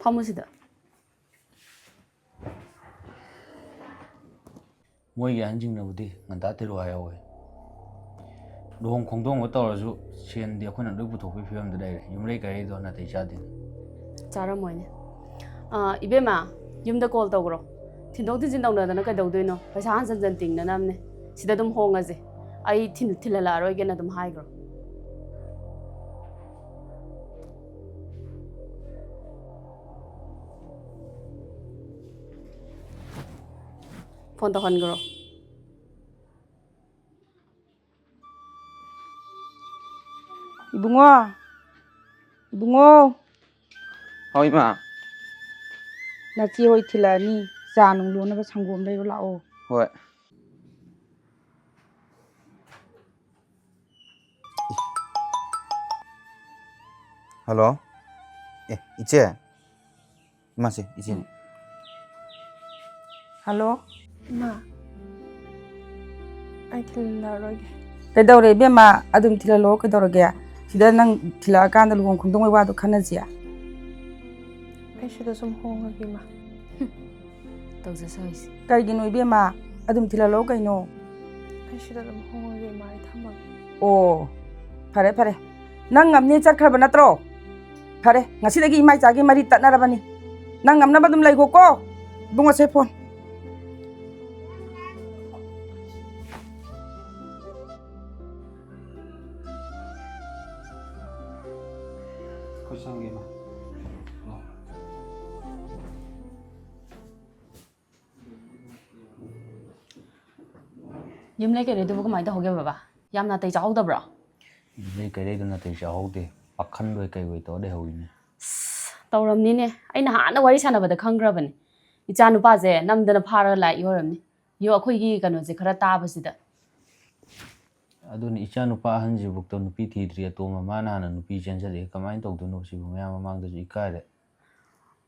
ꯐꯝꯃꯨ ꯁꯤꯗ꯫ ꯃꯣꯏꯒꯤ ꯑꯍꯟꯁꯤꯡꯅꯕꯨꯗꯤ ꯉꯟꯇꯥ ꯊꯤꯔꯛꯑꯣ ꯍꯥꯏꯍꯧꯋꯦ꯫ ꯂꯨꯍꯣꯡ ꯈꯣꯡꯗꯣꯡꯕ ꯇꯧꯔꯁꯨ ꯁꯦꯟꯗꯤ ꯑꯩꯈꯣꯏꯅ ꯂꯣꯏ ꯄꯨꯊꯣꯛꯄꯒꯤ ꯐꯤꯕꯝꯗ ꯂꯩꯔꯦ꯫ ꯌꯨꯝꯂꯩ ꯀꯩꯔꯩꯗꯣ ꯅꯥꯇꯩ ꯆꯥꯗꯦꯅꯦ꯫ ꯆꯥꯔꯝꯃꯣꯏꯅꯦ꯫ ꯑꯥ, ꯏꯕꯦꯝꯃ, ꯌꯨꯝꯗ ꯀꯣꯜ ꯇꯧꯈ꯭ꯔꯣ꯫ ꯊꯤꯟꯗꯣꯛ ꯊꯤꯟꯖꯤꯟ ꯇꯧꯅꯗꯅ ꯀꯩꯗꯧꯗꯣꯏꯅꯣ? ꯄꯩꯁꯥ ꯍꯟꯖꯟ ꯍꯟꯖꯟ ꯇꯤꯡꯅꯅꯕꯅꯦ꯫ ꯁꯤꯗ ꯑꯗꯨꯝ ꯍꯣꯡꯉꯁꯦ꯫ ꯑꯩ ꯊꯤꯟ-, ꯊꯤꯜꯍꯜꯂꯛꯑꯔꯣꯏꯒꯦꯅ ꯑꯗꯨꯝ ꯍꯥꯏꯈ꯭ꯔꯣ꯫ ꯐꯣꯟ ꯇꯧꯍꯟꯈ꯭ꯔꯣ꯫ ꯏꯕꯨꯡꯉꯣ, ꯏꯕꯨꯡꯉꯣ꯫ ꯍꯥꯎ, ꯏꯃꯥ꯫ ꯅꯆꯦ ꯍꯣꯏ ꯊꯤꯜꯂꯛꯑꯅꯤ, ꯆꯥ ꯅꯨꯡ ꯂꯣꯟꯅꯕ ꯁꯪꯒꯣꯝ ꯂꯩꯔꯨ ꯂꯥꯛꯑꯣ꯫ ꯍꯣꯏ꯫ ꯍꯜꯂꯣ꯫ ꯑꯦ, ꯏꯆꯦ꯫ ꯏꯃꯥꯁꯦ, ꯏꯆꯦꯅꯦ꯫ ꯍꯜꯂꯣ꯫ ꯏꯃꯥ, ꯑꯩ ꯊꯤꯜꯂꯔꯣꯏꯒꯦ꯫ ꯀꯩꯗꯧꯔꯦ ꯏꯕꯦꯝꯃ? ꯑꯗꯨꯝ ꯊꯤꯜꯍꯜꯂꯣ, ꯀꯩꯗꯧꯔꯒꯦ? ꯁꯤꯗ ꯅꯪ ꯊꯤꯜꯂꯛꯑꯀꯥꯟꯗ ꯂꯨꯍꯣꯡ ꯈꯣꯡꯗꯣꯡꯕꯩ ꯋꯥꯗꯣ ꯈꯟꯅꯁꯤ꯫ ꯑꯩ ꯁꯤꯗ ꯁꯨꯝ ꯍꯣꯡꯉꯒꯦ, ꯏꯃꯥ꯫ ꯇꯧꯖꯁꯥꯏꯁꯦ꯫ ꯀꯩꯒꯤꯅꯣ ꯏꯕꯦꯝꯃ? ꯑꯗꯨꯝ ꯊꯤꯜꯍꯜꯂꯣ ꯀꯩꯅꯣ꯫ ꯑꯩ ꯁꯤꯗ ꯑꯗꯨꯝ ꯍꯣꯡꯉꯒꯦ, ꯏꯃꯥ, ꯑꯩ ꯊꯝꯃꯒꯦ꯫ ꯑꯣ, ꯐꯔꯦ, ꯐꯔꯦ꯫ ꯅꯪ ꯉꯝꯅꯤ ꯆꯠꯈ꯭ꯔꯕ ꯅꯠꯇ꯭ꯔꯣ? ꯐꯔꯦ, ꯉꯁꯤꯗꯒꯤ ꯏꯃꯥ ꯏꯆꯥꯒꯤ ꯃꯔꯤ ꯇꯠꯅꯔꯕꯅꯤ꯫ ꯅꯪ ꯉꯝꯅꯕ ꯑꯗꯨꯝ ꯂꯩꯒꯣꯀꯣ꯫ ꯏꯕꯨꯡꯉꯣꯁꯦ ꯐꯣꯟ꯫ ꯑꯩꯈꯣꯏ ꯆꯪꯒꯦ, ꯏꯃꯥ꯫ ꯌꯨꯝꯂꯩ ꯀꯩꯔꯩꯗꯨꯕꯨ ꯀꯃꯥꯏꯅ ꯇꯧꯍꯧꯒꯦ ꯕꯕꯥ? ꯌꯥꯝ ꯅꯥꯇꯩ ꯆꯥꯍꯧꯗꯕ꯭ꯔꯣ? ꯌꯨꯝꯂꯩ ꯀꯩꯔꯩꯗꯨ ꯅꯥꯇꯩ ꯆꯥꯍꯧꯗꯦ꯫ ꯄꯥꯈꯟꯕꯣꯏ ꯀꯩꯕꯣꯏ ꯇꯧꯔ ꯂꯩꯍꯧꯔꯤꯅꯦ꯫ ꯑꯁ, ꯇꯧꯔꯝꯅꯤꯅꯦ꯫ ꯑꯩꯅ ꯍꯥꯟꯅ ꯋꯥꯔꯤ ꯁꯥꯟꯅꯕꯗ ꯈꯪꯈ꯭ꯔꯕꯅꯦ꯫ ꯏꯆꯥ ꯅꯨꯄꯥꯁꯦ ꯅꯝꯗꯅ ꯐꯥꯔꯒ ꯂꯥꯛꯏ ꯑꯣꯏꯔꯝꯅꯤ꯫ ꯌꯣ, ꯑꯩꯈꯣꯏꯒꯤ ꯀꯩꯅꯣꯁꯦ ꯈꯔ ꯇꯥꯕꯁꯤꯗ꯫ ꯑꯗꯨꯅꯤ, ꯏꯆꯥ ꯅꯨꯄꯥ ꯑꯍꯟꯁꯤꯕꯨꯛꯇ ꯅꯨꯄꯤ ꯊꯤꯗ꯭ꯔꯤ, ꯑꯇꯣꯝꯕ ꯃꯥꯅ ꯍꯥꯟꯅ ꯅꯨꯄꯤ ꯆꯦꯟꯖꯜꯂꯛꯑꯦ꯫ ꯀꯃꯥꯏꯅ ꯇꯧꯗꯣꯏꯅꯣ ꯁꯤꯕꯨ? ꯃꯌꯥꯝ ꯃꯃꯥꯡꯗꯁꯨ ꯏꯀꯥꯏꯔꯦ꯫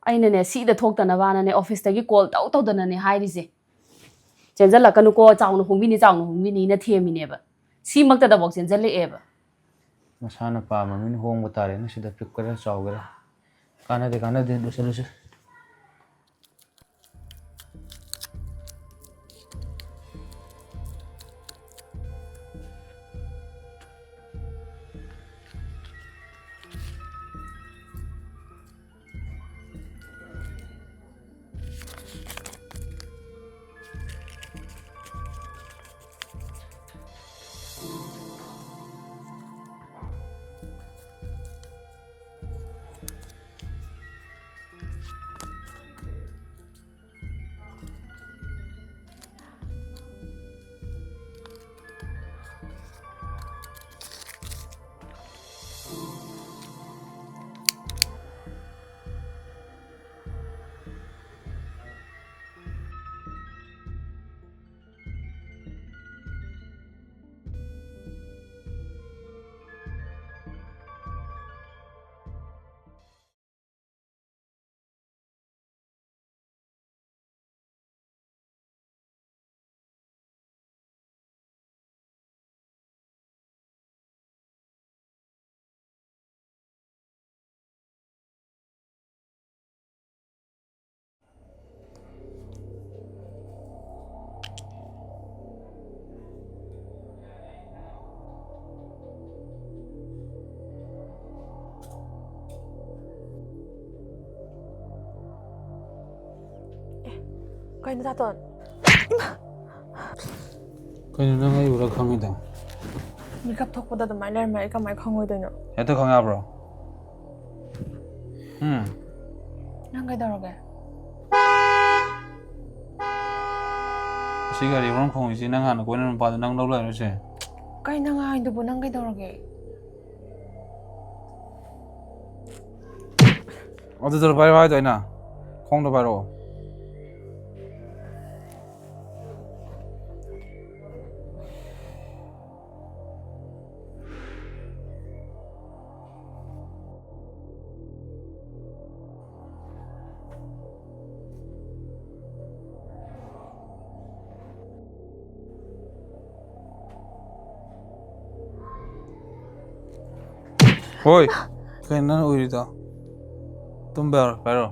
ꯑꯩꯅꯅꯦ, ꯁꯤꯗ ꯊꯣꯛꯇꯅꯕꯅꯅꯦ, ꯑꯣꯐꯤꯁꯇꯒꯤ ꯀꯣꯜ ꯇꯧ ꯇꯧꯗꯅꯅꯦ ꯍꯥꯏꯔꯤꯁꯦ꯫ "ꯆꯦꯟꯖꯜꯂꯛꯀꯅꯨꯀꯣ, ꯆꯥꯎꯅ ꯍꯣꯡꯕꯤꯅꯤ, ꯆꯥꯎꯅ ꯍꯣꯡꯕꯤꯅꯤꯅ" ꯊꯦꯝꯃꯤꯅꯦꯕ꯫ ꯁꯤꯃꯛꯇꯗꯐꯥꯎ ꯆꯦꯟꯖꯜꯂꯛꯑꯦꯕ꯫ ꯃꯁꯥꯅ ꯄꯥꯝꯕ ꯃꯤꯅ ꯍꯣꯡꯕ ꯇꯥꯔꯦꯅꯦ, ꯁꯤꯗ ꯄꯤꯛꯀꯦꯔꯥ ꯆꯥꯎꯒꯦꯔꯥ꯫ ꯀꯥꯟꯅꯗꯦ, ꯀꯥꯟꯅꯗꯦ, ꯂꯣꯏꯁꯤꯜꯂꯁꯤ꯫ ꯀꯩꯅꯣ ꯇꯥꯇꯣꯟ? ꯀꯩꯅꯣ ꯅꯪ ꯑꯩ ꯎꯔ ꯈꯪꯉꯤꯗꯣ? ꯃꯤꯀꯞ ꯊꯣꯛꯄꯗ ꯑꯗꯨꯃꯥꯏꯅ ꯂꯩꯔꯝꯃꯦ, ꯑꯩ ꯀꯃꯥꯏꯅ ꯈꯪꯉꯣꯏꯗꯣꯏꯅꯣ? ꯍꯦꯛꯇ ꯈꯪ ꯌꯥꯕ꯭ꯔꯣ? ꯎꯝ? ꯅꯪ ꯀꯩꯗꯧꯔꯒꯦ? ꯑꯁꯤ ꯒꯥꯔꯤ ꯃꯔꯝ ꯈꯣꯡꯉꯤꯁꯤ ꯅꯪ ꯍꯥꯟꯅ ꯀꯣꯏꯅꯕ ꯅꯨꯄꯥꯗꯣ ꯅꯪ ꯂꯧ ꯂꯥꯛꯏꯔꯣ ꯁꯦ? ꯀꯩ ꯅꯪ ꯍꯥꯏꯗꯨꯕꯨ? ꯅꯪ ꯀꯩꯗꯧꯔꯒꯦ? ꯑꯗꯨꯗ ꯄꯥꯏꯔꯣ ꯍꯥꯏꯗꯣ ꯑꯩꯅ꯫ ꯈꯣꯡꯗꯣ ꯄꯥꯏꯔꯛꯑꯣ꯫ ꯍꯣꯏ꯫ ꯀꯩꯅꯣ ꯅꯪ ꯎꯔꯤꯗꯣ? ꯇꯨꯝꯕ ꯌꯥꯔꯣꯏ, ꯄꯥꯏꯔꯣ꯫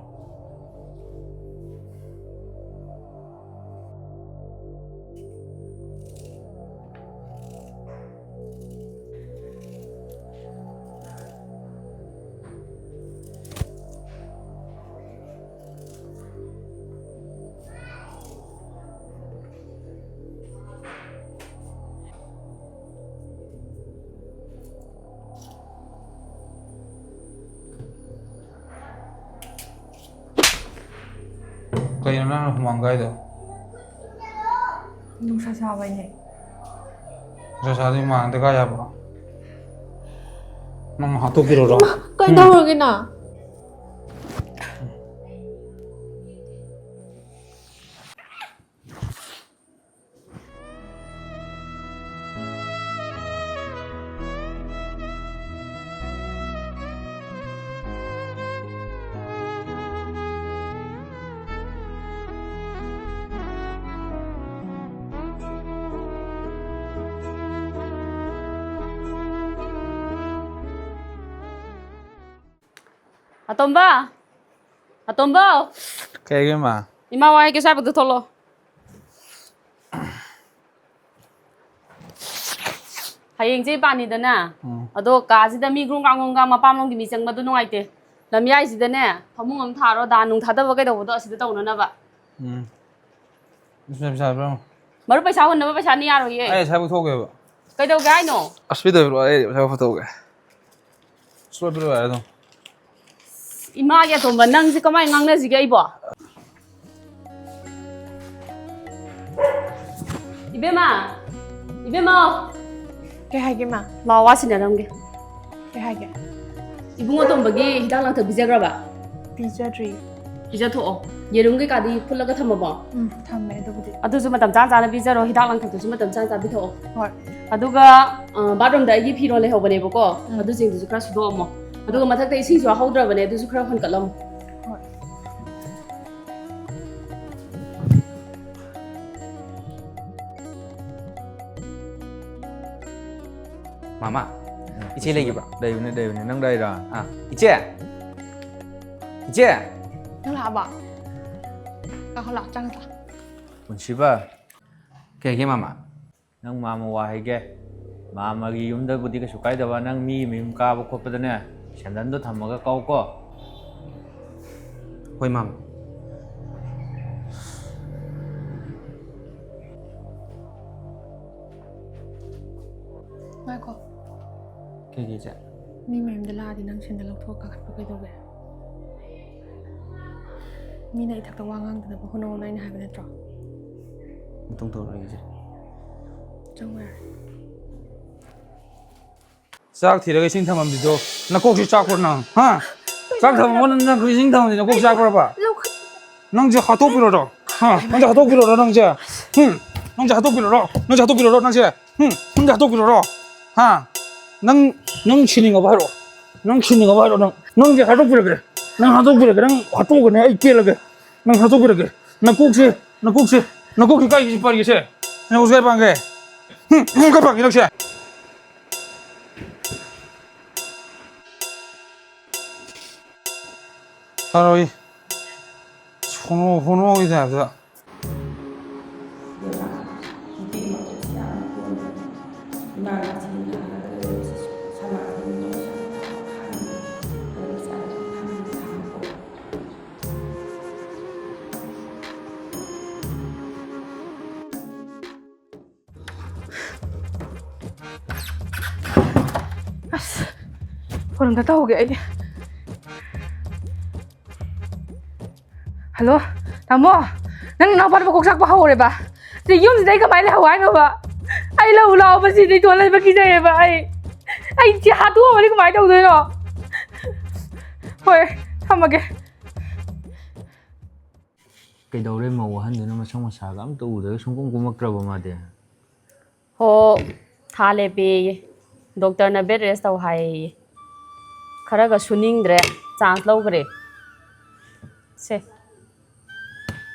ꯀꯩꯅꯣ ꯅꯪꯅ ꯍꯨꯃꯥꯡ ꯀꯥꯏꯗꯣ? ꯅꯨꯡꯁꯥ ꯁꯥꯕꯩꯅꯦ꯫ ꯅꯨꯡꯁꯥ ꯁꯥꯗꯤ ꯍꯨꯃꯥꯡꯗꯤ ꯀꯥꯏ ꯌꯥꯕ꯭ꯔꯣ? ꯅꯪ ꯍꯥꯠꯇꯣꯛꯄꯤꯔꯣꯔꯣ? ꯏꯃꯥ, ꯀꯩ ꯎꯝ? ꯇꯧꯔꯒꯦ ꯅꯪ? ꯑꯇꯣꯝꯕ! ꯑꯇꯣꯝꯕ! ꯀꯩꯒꯤ, ꯃꯥ? ꯏꯃꯥ ꯋꯥ ꯍꯥꯏꯒꯦ, ꯁ꯭ꯋꯥꯏ ꯐꯥꯎꯗ ꯊꯣꯛꯂꯛꯑꯣ꯫ ꯍꯌꯦꯡꯁꯦ ꯏꯕꯥꯅꯤꯗꯅ꯫ ꯎꯝ꯫ ꯑꯗꯣ ꯀꯥꯁꯤꯗ ꯃꯤ ꯒ꯭ꯔꯨꯝ ꯒ꯭ꯔꯥꯡ ꯒ꯭ꯔꯨꯝ ꯒ꯭ꯔꯥꯡ ꯃꯄꯥꯝꯂꯣꯝꯒꯤ ꯃꯤ ꯆꯪꯕꯗꯣ ꯅꯨꯡꯉꯥꯏꯇꯦ꯫ ꯂꯝꯌꯥꯏꯁꯤꯗꯅꯦ ꯐꯃꯨꯡ ꯑꯃ ꯊꯥꯔꯣ, ꯗꯥꯟ ꯅꯨꯡ ꯊꯥꯗꯕ ꯀꯩꯗꯧꯕꯗꯣ ꯑꯁꯤꯗ ꯇꯧꯅꯅꯕ꯫ ꯎꯝ꯫ ꯄꯩꯁꯥ, ꯄꯩꯁꯥ ꯄꯤꯔꯝꯃꯣ꯫ ꯃꯔꯨꯞ ꯄꯩꯁꯥ ꯍꯨꯟꯅꯕ ꯄꯩꯁꯥ ꯅꯤ ꯌꯥꯔꯣꯏꯌꯦ꯫ ꯑꯩ ꯉꯁꯥꯏ ꯄꯨꯊꯣꯛꯀꯦꯕ꯫ ꯀꯩꯗꯧꯒꯦ ꯍꯥꯏꯅꯣ? ꯑꯁ, ꯄꯤꯗꯕꯤꯔꯣ, ꯑꯩ ꯄꯩꯁꯥ ꯄꯨꯊꯣꯛꯀꯦ꯫ ꯁꯤ ꯂꯣꯏ ꯄꯤꯔꯛꯑꯣ ꯌꯥꯔꯦ ꯑꯗꯨꯝ꯫ ꯏꯃꯥꯒꯤ ꯑꯇꯣꯝꯕ, ꯅꯪꯁꯦ ꯀꯃꯥꯏꯅ ꯉꯥꯡꯅꯁꯤꯒꯦ ꯑꯩꯕꯣ? ꯏꯕꯦꯝꯃ! ꯏꯕꯦꯝꯃ! ꯀꯩ ꯍꯥꯏꯒꯦ, ꯃꯥ? ꯂꯥꯛꯑꯣ, ꯋꯥ ꯁꯤꯟꯅꯔꯝꯒꯦ꯫ ꯀꯩ ꯍꯥꯏꯒꯦ? ꯏꯕꯨꯡꯉꯣ ꯇꯣꯝꯕꯒꯤ ꯍꯤꯗꯥꯛ ꯂꯥꯡꯊꯛ ꯄꯤꯖꯈ꯭ꯔꯕ? ꯄꯤꯖꯗ꯭ꯔꯤ꯫ ꯄꯤꯖꯊꯣꯛꯑꯣ꯫ ꯌꯦꯔꯨꯝ ꯀꯩꯀꯥꯗꯤ ꯐꯨꯠꯂꯒ ꯊꯝꯃꯕꯣ? ꯎꯝ, ꯊꯝꯃꯦ ꯑꯗꯨꯕꯨꯗꯤ꯫ ꯑꯗꯨꯁꯨ ꯃꯇꯝ ꯆꯥ ꯆꯥꯅ ꯄꯤꯖꯔꯣ, ꯍꯤꯗꯥꯛ ꯂꯥꯡꯊꯛꯇꯨꯁꯨ ꯃꯇꯝ ꯆꯥ ꯆꯥ ꯄꯤꯊꯛꯑꯣ꯫ ꯍꯣꯏ꯫ ꯑꯗꯨꯒ, ꯑ, ꯕꯥꯠꯔꯨꯝꯗ ꯑꯩꯒꯤ ꯐꯤꯔꯣꯜ ꯂꯩꯍꯧꯕꯅꯦꯕꯀꯣ, ꯎꯝ꯫ ꯑꯗꯨꯁꯤꯡꯗꯨꯁꯨ ꯈꯔ ꯁꯨꯗꯣꯛꯑꯝꯃꯣ꯫ ꯑꯗꯨꯒ ꯃꯊꯛꯇ ꯏꯁꯤꯡꯁꯨ ꯌꯥꯍꯧꯗ꯭ꯔꯕꯅꯦ, ꯑꯗꯨꯁꯨ ꯈꯔ ꯍꯣꯟꯀꯠꯂꯝꯃꯣ꯫ ꯍꯣꯏ꯫ ꯃꯥꯃ, ꯏꯆꯦ ꯂꯩꯈꯤꯕ꯭ꯔꯣ? ꯂꯩꯕꯅꯦ, ꯂꯩꯕꯅꯦ꯫ ꯅꯪ ꯂꯩꯔꯥ? ꯑꯥ, ꯏꯆꯦ! ꯏꯆꯦ! ꯅꯪ ꯂꯥꯛꯑꯕ? ꯂꯥꯛꯑꯣ, ꯂꯥꯛꯑꯣ, ꯆꯪꯉꯣ, ꯆꯪꯉꯣ꯫ ꯄꯨꯟꯁꯤꯕ꯫ ꯀꯩꯒꯤ, ꯃꯥꯃ? ꯅꯪ ꯃꯥꯃ ꯋꯥ ꯍꯥꯏꯒꯦ꯫ ꯃꯥꯃꯒꯤ ꯌꯨꯝꯗꯕꯨꯗꯤ ꯀꯩꯁꯨ ꯀꯥꯏꯗꯕ, ꯅꯪ ꯃꯤꯒꯤ ꯃꯌꯨꯝ ꯀꯥꯕ ꯈꯣꯠꯄꯗꯅꯦ, ꯁꯦꯟꯗꯟꯗꯣ ꯊꯝꯃꯒ ꯀꯥꯎꯀꯣ꯫ ꯍꯣꯏ, ꯃꯥꯃ꯫ ꯉꯥꯏꯈꯣ꯫ ꯀꯩꯒꯤ, ꯏꯆꯦ? ꯃꯤ ꯃꯌꯨꯝꯗ ꯂꯥꯛꯑꯗꯤ ꯅꯪ ꯁꯦꯟꯗꯟ ꯂꯧꯊꯣꯛꯑ ꯀꯥꯈꯠꯄ ꯀꯩꯗꯧꯒꯦ? ꯃꯤꯅ ꯏꯊꯛꯇ ꯋꯥ ꯉꯥꯡꯗꯅꯕ ꯍꯣꯠꯅꯧꯅ ꯑꯩꯅ ꯍꯥꯏꯕ ꯅꯠꯇ꯭ꯔꯣ? ꯃꯇꯨꯡ ꯇꯧꯔꯛꯑꯣ, ꯏꯆꯦ꯫ ꯆꯪꯉꯣ ꯌꯥꯔꯦ꯫ ꯆꯥꯛ ꯊꯤꯔꯒ ꯏꯁꯤꯡ ꯊꯝꯃꯝꯗ꯭ꯔꯤꯗꯣ ꯅꯀꯣꯛꯁꯤ ꯆꯥꯛꯄ꯭ꯔꯣ ꯅꯪ? ꯍꯥ? ꯆꯥꯛ ꯊꯝꯃꯝꯃꯣ, ꯅꯪ ꯏꯁꯤꯡ ꯊꯝꯃꯝꯗ꯭ꯔꯤꯗꯣ ꯅꯀꯣꯛ ꯆꯥꯛꯄ꯭ꯔꯕ? ꯂꯧꯈꯠ- ꯅꯪꯁꯦ ꯍꯥꯠꯇꯣꯛꯄꯤꯔꯣꯔꯣ? ꯍꯥ? ꯅꯪꯁꯦ ꯍꯥꯠꯇꯣꯛꯄꯤꯔꯣꯔꯣ ꯅꯪꯁꯦ? ꯍꯨꯝ? ꯅꯪꯁꯦ ꯍꯥꯠꯇꯣꯛꯄꯤꯔꯣꯔꯣ? ꯅꯪꯁꯦ ꯍꯥꯠꯇꯣꯛꯄꯤꯔꯣꯔꯣ ꯅꯪꯁꯦ? ꯍꯨꯝ? ꯅꯪꯁꯦ ꯍꯥꯠꯇꯣꯛꯄꯤꯔꯣꯔꯣ? ꯍꯥ? ꯅꯪ, ꯅꯪ ꯁꯤꯅꯤꯡꯉꯕ ꯍꯥꯏꯔꯛꯑꯣ꯫ ꯅꯪ ꯁꯤꯅꯤꯡꯉꯕ ꯍꯥꯏꯔꯛꯑꯣ ꯅꯪ꯫ ꯅꯪꯁꯦ ꯍꯥꯠꯇꯣꯛꯄꯤꯔꯒꯦ꯫ ꯅꯪ ꯍꯥꯠꯇꯣꯛꯄꯤꯔꯒꯦ꯫ ꯅꯪ ꯍꯥꯠꯇꯣꯛꯑꯒꯅꯦ ꯑꯩ ꯄꯦꯜꯂꯒꯦ꯫ ꯅꯪ ꯍꯥꯠꯇꯣꯛꯄꯤꯔꯒꯦ꯫ ꯅꯀꯣꯛꯁꯦ, ꯅꯀꯣꯛꯁꯦ, ꯅꯀꯣꯛꯁꯦ ꯀꯥꯏꯒꯤ ꯄꯥꯏꯔꯤꯒꯦꯁꯦ? ꯅꯀꯣꯛꯁꯦ ꯀꯥꯏ ꯄꯥꯟꯒꯦ? ꯍꯨꯝ, ꯅꯪ ꯀꯥꯏ ꯄꯥꯟꯒꯦ ꯅꯪꯁꯦ? ꯐꯔꯣꯏ꯫ ꯁꯣꯅꯣ, ꯍꯣꯅꯣꯒꯤ ꯇꯥꯏꯞꯇ꯫ ꯐꯣꯟ ꯑꯝꯇ ꯇꯧꯍꯧꯒꯦ ꯑꯩ꯫ ꯍꯜꯂꯣ, ꯇꯥꯃꯣ, ꯅꯪ ꯅꯅꯥꯎꯄꯥꯗꯣ ꯃꯀꯣꯛ ꯆꯥꯛꯄ ꯍꯧꯔꯦꯕ꯫ ꯁꯤ ꯌꯨꯝꯁꯤꯗ ꯑꯩ ꯀꯃꯥꯏꯅ ꯂꯩꯍꯧ ꯍꯥꯏꯅꯣꯕ? ꯑꯩ ꯂꯧ ꯂꯥꯛꯑꯣꯕ, ꯁꯤꯗꯤ ꯏꯇꯣꯟ ꯂꯩꯕ ꯀꯤꯖꯩꯌꯦꯕ ꯑꯩ꯫ ꯑꯩ ꯁꯤ ꯍꯥꯠꯇꯣꯛꯑꯝꯃꯗꯤ ꯀꯃꯥꯏꯅ ꯇꯧꯗꯣꯏꯅꯣ? ꯍꯣꯏ, ꯊꯝꯃꯒꯦ꯫ ꯀꯩꯗꯧꯔꯦ, ꯃꯧ ꯑꯍꯟꯗꯨꯅ ꯃꯁꯛ ꯃꯁꯥꯒ ꯑꯝꯇ ꯎꯗ꯭ꯔꯒ ꯁꯨꯡꯀꯨꯝ ꯀꯨꯝꯃꯛꯇ꯭ꯔꯕꯣ ꯃꯥꯗꯤ? ꯍꯣ, ꯊꯥ ꯂꯦꯞꯄꯦꯌꯦ꯫ ꯗꯣꯛꯇꯔꯅ ꯕꯦꯗ ꯔꯦꯁ ꯇꯧ ꯍꯥꯏꯌꯦ꯫ ꯈꯔꯒ ꯁꯨꯅꯤꯡꯗ꯭ꯔꯦ, ꯆꯥꯟꯁ ꯂꯧꯈ꯭ꯔꯦ꯫ ꯁꯦ꯫